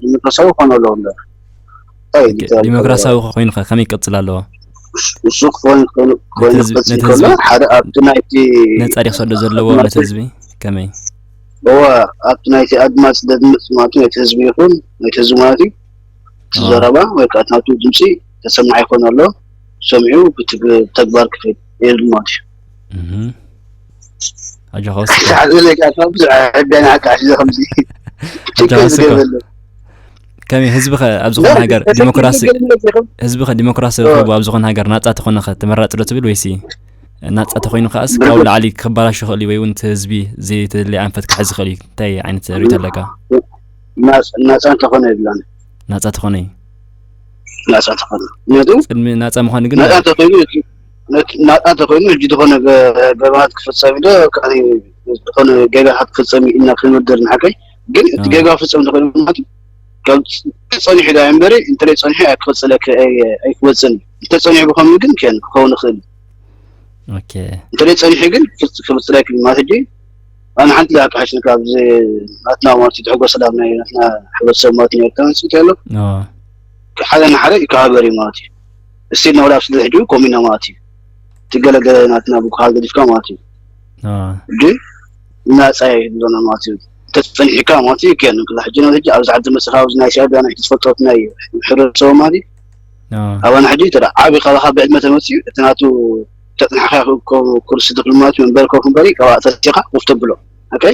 ዲሞክራሲያዊ ክኾን ኣለዎ እምበር እንታይ ኦኬ፣ ዲሞክራሲያዊ ኮይኑ ከ ከመይ ይቀፅል ኣለዎ? እሱ ክኾን ኮይኑ ኮይኑ ነቲ ህዝቢ- ክፈፅም ነቲ ከሎ ህዝቢ- ሓደ ኣብቲ ናይቲ ነፃ ዲክ ሰዶ ዘለዎ ነቲ ህዝቢ ከመይ? እወ ኣብቲ ናይቲ ኣድማፅ ዘድምፅ ማለት እዩ፣ ናይቲ ህዝቢ ይኹን ናይቲ ህዝቢ ማለት እዩ እቲ ኣዎ። ዘረባ ወይ ከዓ ናቱ ድምፂ ተሰማዒ ይኾን ኣሎ ሰሚዑ ብትግ- ተግባር ክፍል የድሊ ማለት እዩ። እህ። ኣጆኻ ወስከ ሰዓት ዘለ ከዓ ብዙሕ ሕዳን ሓቃ ሒዘ ከምዚ ኣጆኻ ወስከ ከመይ ህዝቢ ኸ ኣብ ዝኾነ ሃገር ዲሞክራሲ ህዝቢ ኸ ዲሞክራሲ ረኺቡ ኣብ ዝኾነ ሃገር ናፃ ተኾነ ኸ ተመራፂ ዶ ትብል ወይሲ ናፃ ተኾይኑ ከኣስ ካብኡ ላዕሊ ክባላሽ ይኽእል እዩ ወይ እውን እቲ ህዝቢ ዘይተደለየ ኣንፈት ክሕዝ ይኽእል እዩ እንታይ ዓይነት ርእይቶ ኣለካ? ናፃ እንተኾነ የብላን ናፃ ተኾነ እዩ ናፃ ተኾነ ምክንያቱ ቅድሚ ናፃ ምዃኑ ግን ናፃ ተኾይኑ ነቲ- ነቲ- ናፃ ተኾይኑ ሕጂ ዝኾነ ገ- ገበናት ክፍፀም ኢለ ካልእ ዝኾነ ጌጋታት ክፍፀም እዩ ኢልና ክንምድር ንሓቀይ ግን እቲ ኣዎ። ጌጋ ፍፀም እንተኾይኑ ማለት ካብ ጸኒሑ ዳ እምበሪ እንተለይ ጸኒሑ ኣይክወፅለክ ኣይክወፅን እንተፀኒሑ ብኸምኡ ግን ከን ክኸውን ይኽእል ኦኬ እንተለይ ጸኒሑ ግን ክወፅለክ ማለት ሕጂ ኣነ ሓንቲ ዳ ክሓሽን ካብዚ ናትና ማለት ትሕጎ ሰላም ናይ ናትና ሕብረተሰብ ማለት ናይ ኤርትራ ንፅት ያለው ኦ፣ ሓደ ንሓደ ይከባበር እዩ ማለት እዩ። እስቲ ናውላ ኣብ ስደት ሕጂ ከምኡ ኢና ማለት እዩ። ትገለገለ ናትና ብኩሃል ገዲፍካ ማለት እዩ። ኦ፣ ሕጂ ናፃ ይብለና ማለት እዩ። ተፀኒሕካ ማለት እዩ። ከን ክላ ሕጂ ናብ ሕጂ ኣብዚ ዓዲ መፅኻ ኣብዚ ናይ ሲኣዳ ናይ ትፈልጦት ናይ ሕብረተሰቡ ማለት እዩ። ኦ፣ ኣባና ሕጂ ተዳ ዓቢ ካባኻ ብዕድመ ተመፅዩ እቲ ናቱ ተፅናሕካ ኩርሲ ድክሉ ማለት እዩ። መንበር ኮፍ እምበሪ ካብኣ ተፂኻ ኮፍ ተብሎ። ኦኬ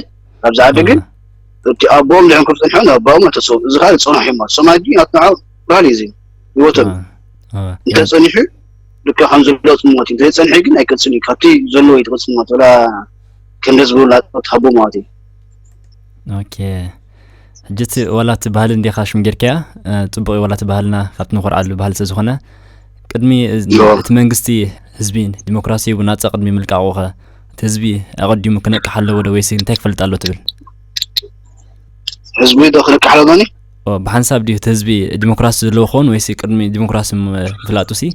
ኣብዚ ዓዲ ግን እቲ ኣቦኦም ልዕን ክም ፀንሖም ኣባኦም ኣተሰው እዚ ካልእ ፀናሕ እዮም ማለት ሰማይ ግን ኣትናዖ ባህል እዩ እዚ ህይወቶም ኦ፣ ኦ፣ እንተ ፀኒሑ ልካ ከም ዘሎ ፅሞት እዩ ዘይፀንሐ ግን ኣይቅፅል እዩ ካብቲ ዘለዎ እዩ ትቅፅል ማለት ወላ ከም ህዝቢ ላጦት ሃቦ ማለት እዩ ኦኬ ሕጂ እቲ ዋላ እቲ ባህሊ እንዲኻ ሽም ጌርካያ እ፣ ፅቡቕ እዩ ዋላ እቲ ባህልና ካብቲ ንኾርዓሉ ባህሊ ስለዝኾነ ቅድሚ እ፣ ዮ። እቲ መንግስቲ ህዝቢ ዲሞክራሲ ሂቡ ናፃ ቅድሚ ምልቃቑ ኸ እቲ ህዝቢ ኣቐዲሙ ክነቅሕ ኣለዎ ዶ ወይሲ እንታይ ክፈልጥ ኣለዎ ትብል? ህዝቢ ዶ ክነቅሕ ኣለዎ ዶኒ ኦ፣ ብሓንሳብ ድዩ እቲ ህዝቢ ዲሞክራሲ ዘለዎ ክኸውን ወይሲ ቅድሚ ዲሞክራሲ ም- ምፍላጡ ሲ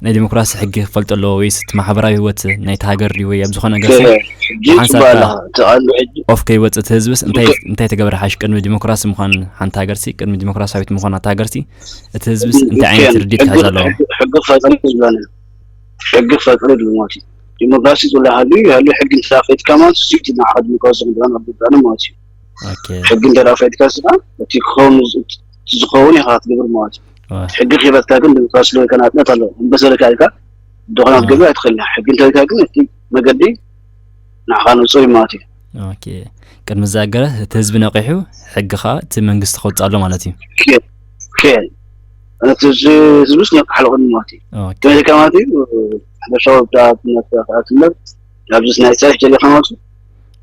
ናይ ዲሞክራሲ ሕጊ ክፈልጦ ኣለዎ ወይስ እቲ ማሕበራዊ ህይወት ናይቲ ሃገር ድዩ ወይ ኣብ ዝኾነ ነገር ሲ ሕጂ ሓንሳብ ፅቡቅ ከ- ኣለኻ ትኣሉ ሕጂ ኦፍ ከይወፅእ እቲ ህዝብስ እንታይ እንታይ ተገበረ ሓሽ ቅድሚ ዲሞክራሲ ምዃን ሓንቲ ሃገር ሲ ቅድሚ ዲሞክራሲያዊት ምዃን እታ ሃገር ሲ እቲ ህዝብስ እንታይ ዓይነት ርዲት ክሕዝ ኣለዎ? ሕጊ ክፈጥር ዝብላኒ ሕጊ ክፈጥር ይብሉ ማለት እዩ ዲሞክራሲ ዝብላ ሃሉ ይሃሉ ሕጊ እንተፈጥካ ማለት እዩ እቲ ንዓኻ ዲሞክራሲ ክንብላ ናብ ዝብላኒ ማለት እዩ ኦኬ ሕጊ እንተ ፈጥካ ስኻ እቲ ክኸውን ዝኸውን ኢኻ ክትገብር ማለት እዩ ዋ፣ ሕጊ ክበትካ ግን ዲሞክራሲ ለወይ ከናጥነት ኣለዎ እምበሰለካ ኢልካ ድኾና ክትገብር ኣይትኽእልን። ሕጊ እንተሪታ ግን እቲ መገዲ ንዓኻ ንጹር እዩ ማለት እዩ። ኦኬ። ቅድሚ ዝኣገረ እቲ ህዝቢ ነቒሑ፣ ሕጊ ኸኣ እቲ መንግስቲ ከውጽእ ኣሎ ማለት እዩ። ኬን፣ ኬን። እቲ ህዝቢ፣ ህዝብስ ነቕሓሉ ቅድሚ ማለት እዩ። ኦኬ። ከመይ ኢልካ ማለት እዩ? ሓፈሻዊ ብዛዕባ ትምህርቲ ከኣ ትምህር፣ ኣብዚ ናይ ስራሕ ጀሪኻ ማለት እዩ።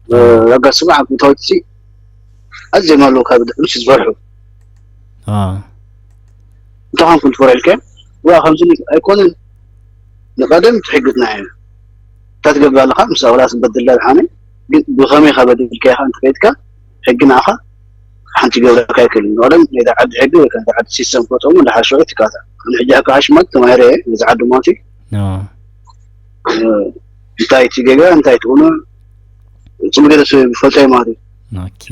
እ፣ ዳጋ ስማዕ፣ ኣብ ቦታዎች እዚ ኣዝዮም ኣለዉ ካብ ድሕሪት ዝፈርሑ። አ። እንታይ ኾንኩም ትፈርሑ ኢልካ? ዋ፣ ከምዚ ኣይኮነን። ንቐደም ትሕግዝና ኢና። እንታይ ትገብር ኣለኻ? ምስ ኣውላስ በድላ ድሓነ፣ ግን ብኸመይ ኢኻ በዲልካ ኢኻ እንተፈይድካ፣ ሕጊ ንዓኻ ሓንቲ ገብረካ ኣይክእልን። ንቐደም ናይ ዓዲ ሕጊ ወይ ከዓ ናይ ዓዲ ሲስተም ክፈጥሮም እንዳ ሓሸወ ትካታ። ንሕጂ ከሓሽ ማለት ተማሂረ እየ፣ ነዚ ዓዲ ማለት እዩ። አ። እ፣ እንታይ እቲ ጌጋ፣ እንታይ እቲ እውነ፣ ጽቡቅ ገለ ሰብ ይፈልጦ እዩ ማለት እዩ። ኦኬ።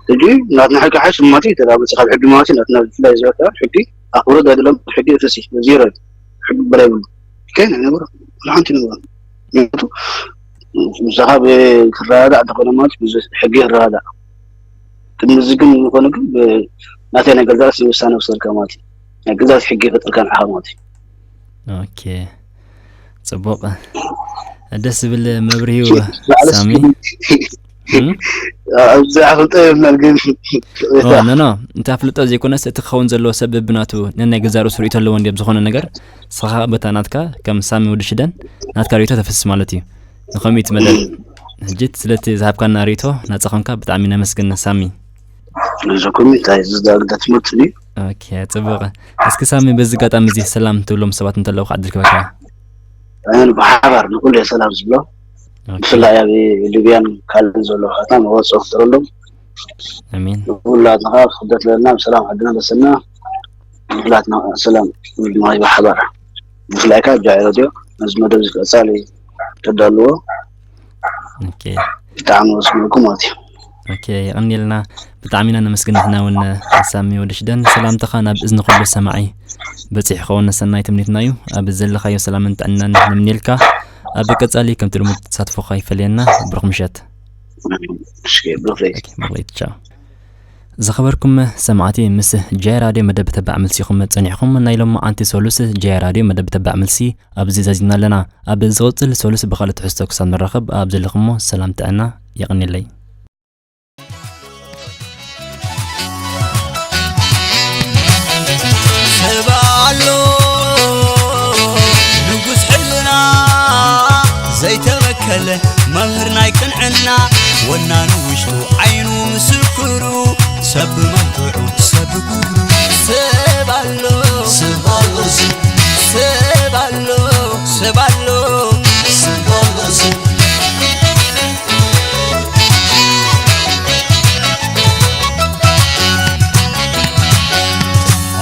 ሕጂ ናትና ሕጊ ሓይሽ ማለት እዩ፣ ተዳ መጽእ ካብ ሕጊ ማለት እዩ፣ ናትና ብፍላይ ዝበካ ሕጊ ኣኽብሮት ኣይደለም፣ ሕጊ እፍሲ፣ ዜሮ እዩ። ሕጊ በላይ ብሉ። ከይነ ነብሮ፣ ሓንቲ ነብሮ። ምክንያቱ፣ ምሳኻ ብክረዳዳእ እንተኾነ ማለት ብዙ ሕጊ ይረዳዳእ። ቅድሚ እዚ ግን ዝኾነ ግን ብ-፣ ናተይ ናይ ገዛእ ርእሲ ውሳነ ውሰድካ ማለት እዩ። ናይ ገዛእ ርእሲ ሕጊ ይፈጥርካ ንዓኻ ማለት እዩ። ኦኬ። ጽቡቕ። ደስ ዝብል መብርሂ እዩ፣ ላዕለስ ሳሚ። ግን እም? ኣብዚ ኣፍልጦ የብልናን ግን ኦ፣ ኖ፣ ኖ። እንተ ኣፍልጦ ዘይኮነስ እቲ ክኸውን ዘለዎ ሰብ ብናቱ ነናይ ገዛእ ርእሱ ርእይቶ ኣለዎ እንድዩ ኣብ ዝኾነ ነገር። ንስኻ በታ ናትካ ከም ሳሚ ወዲ ሽደን ናትካ ርእይቶ ተፍስስ ማለት እዩ። ንኸምኡ እዩ እቲ መደብ። ሕጂ ስለቲ ዝሃብካና ርእይቶ ናጻ ኾንካ ብጣዕሚ ነመስግን ሳሚ። ንዘኩም እንታይ ዝዳግዳ ትምህርቲ ድዩ? ኦኬ፣ ጽቡቕ። እስኪ ሳሚ በዚ ኣጋጣሚ እዚ ሰላም ትብሎም ሰባት እንተለዉ ክዓድል ክበካ። ኣነ ብሓባር ንኹሉ እየ ሰላም ዝብሎ። ኦኬ። ብፍላይ ኣብ ሊብያን ካልእ ዘሎ ሓታ መወጽኦ ክፍጠረሎም። ኣሜን። ንኹላትና ከዓ ስደት ለና ብሰላም ዓድና መሰና። ንኹላትና ሰላም ንማይ ብሓባር። ብፍላይ ከዓ ብጃዒ ሬድዮ ነዚ መደብ እዚ ቀጻሊ ተዳልዎ። ኦኬ። ብጣዕሚ ወስመልኩም ማለት እዩ። ኦኬ፣ የቐንየልና። ብጣዕሚ ኢና ነመስግን ንሕና እውን ሳሚ ወዲ ሽደን። ሰላምታኻ ናብ እዝኒ ኩሉ ሰማዒ በጺሑ ክኸውን ሰናይ ትምኒትና እዩ። ኣብ ዘለኻዮ ሰላምን ጥዕናን ንምንየልካ። ኣብ ቀጻሊ ከምቲ ልሙድ ተሳትፎኻ ይፈለየና። ብሩኽ ምሸት። እሺ፣ ብሩኽ ለይቲ። ኦኬ፣ ብሩኽ ለይቲ። ቻው። ዝኸበርኩም ሰማዕቲ፣ ምስ ጃይ ራድዮ መደብ ተባዕ መልሲ ኢኹም ጸኒሕኩም። ናይ ሎማዓንቲ ሰሉስ ጃይ ራድዮ መደብ ተባዕ መልሲ ኣብዚ ዛዚምና ኣለና። ኣብ ዝቕጽል ሰሉስ ብኻልእ ትሕዝቶ ክሳብ ንራኸብ፣ ኣብ ዘለኹሞ ሰላም ጥዕና የቐንየለይ። ሰብ ኣሎ ንጉስ ሕልና ዘይተበከለ መምህር ናይ ቅንዕና ወናኑ ውሽጡ ዓይኑ ምስክሩ ሰብ ብመልክዑ ሰብ ብግብሩ ሰብ ኣሎ ሰብ ኣሎ ሰብ ኣሎ ሰብ ኣሎ ሰብ ኣሎ ሰብ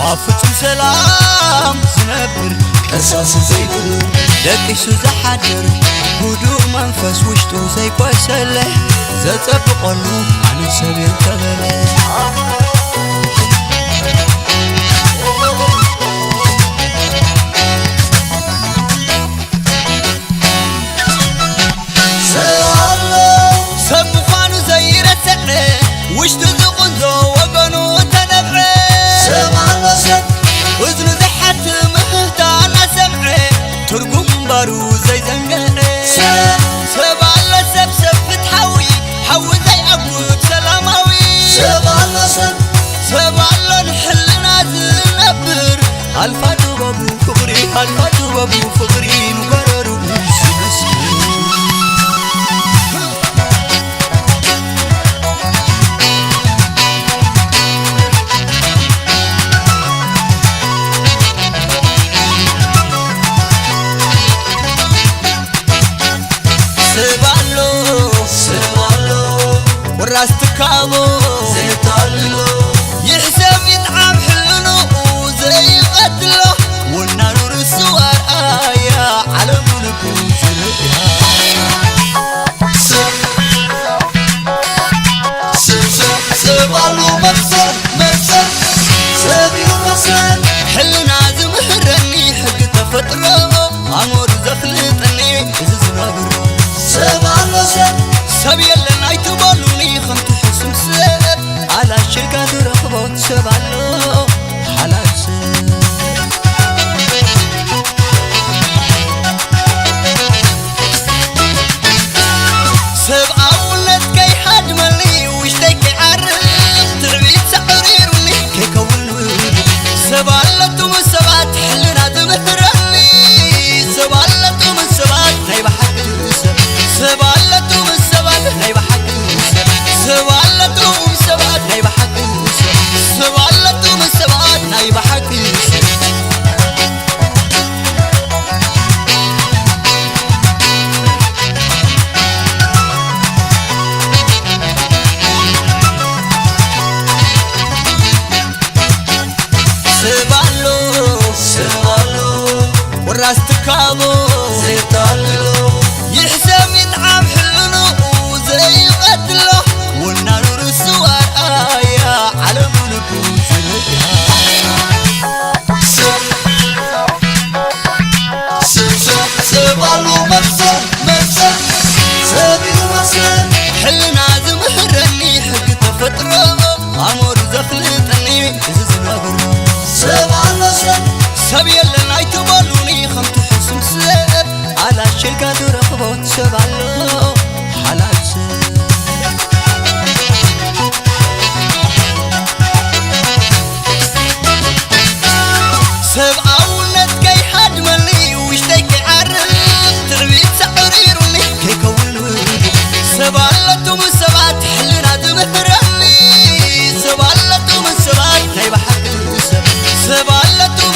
ኣብ ፍጹም ሰላም ዝነብር ቀሳሲ ዘይብሉ ደቂሱ ዝሓድር ህዱእ መንፈስ ውሽጡ ዘይቆሰለ ዘጸብቐሉ ኣነ ሰብ እየ እንተበለ ሰብ ኣሎ ሰብ ምዃኑ ዘይረስዐ ውሽጡ ዝቕንዞ ወገኑ ተነብዐ ሰብ ኣሎ ሰብ እዝኑ ዝሓትም ምህታ እናሰምዐ ትርጉም እምበሩ ዘይዘንግዐ ሰብ ሰብ ኣሎ ሰብ ሰብ ፍትሓዊ ሓዊ ዘይዓጉት ሰላማዊ ሰብ ኣሎ ሰብ ሰብ ኣሎ ንሕልና ዝነብር ኣልፋ ጥበቡ ፍቕሪ ኣልፋ ጥበቡ ፍቕሪ ንጎረሩ ዝመስል ሰብ ኣሎ ሰብ ኣሎ ቁራስ ትካቦ ዘይታልሎ ይሕሰብ ይጥዓም ሕልንኡ ዘይቐትሎ ወናኑ ርእሱ ኣርኣያ ዓለሙ ልቡ ዝርእያ ሰብ ሰብ ሰብ ሰብ ኣሎ መሰል መሰል ሰብ እዩ መሰል ሕልና ዝምህረኒ ሕጊ ተፈጥሮ ኣሞር ዘፍልጠኒ እዚ ዝነብር ሰብ ኣሎ ሰብ ሰብ የለን ኣይትበሉኒ ከምቲ ሕሱም ሰብ ኣላሽልካ ትረኽቦ ሰብ ኣሎ ሓላል ሰብ ኣቱም ሰባት ሕልና ዝምህረኒ ሰብ ኣለቱም ሰባት ናይ ብሓቂ ሰብ ሰብ ኣለቱም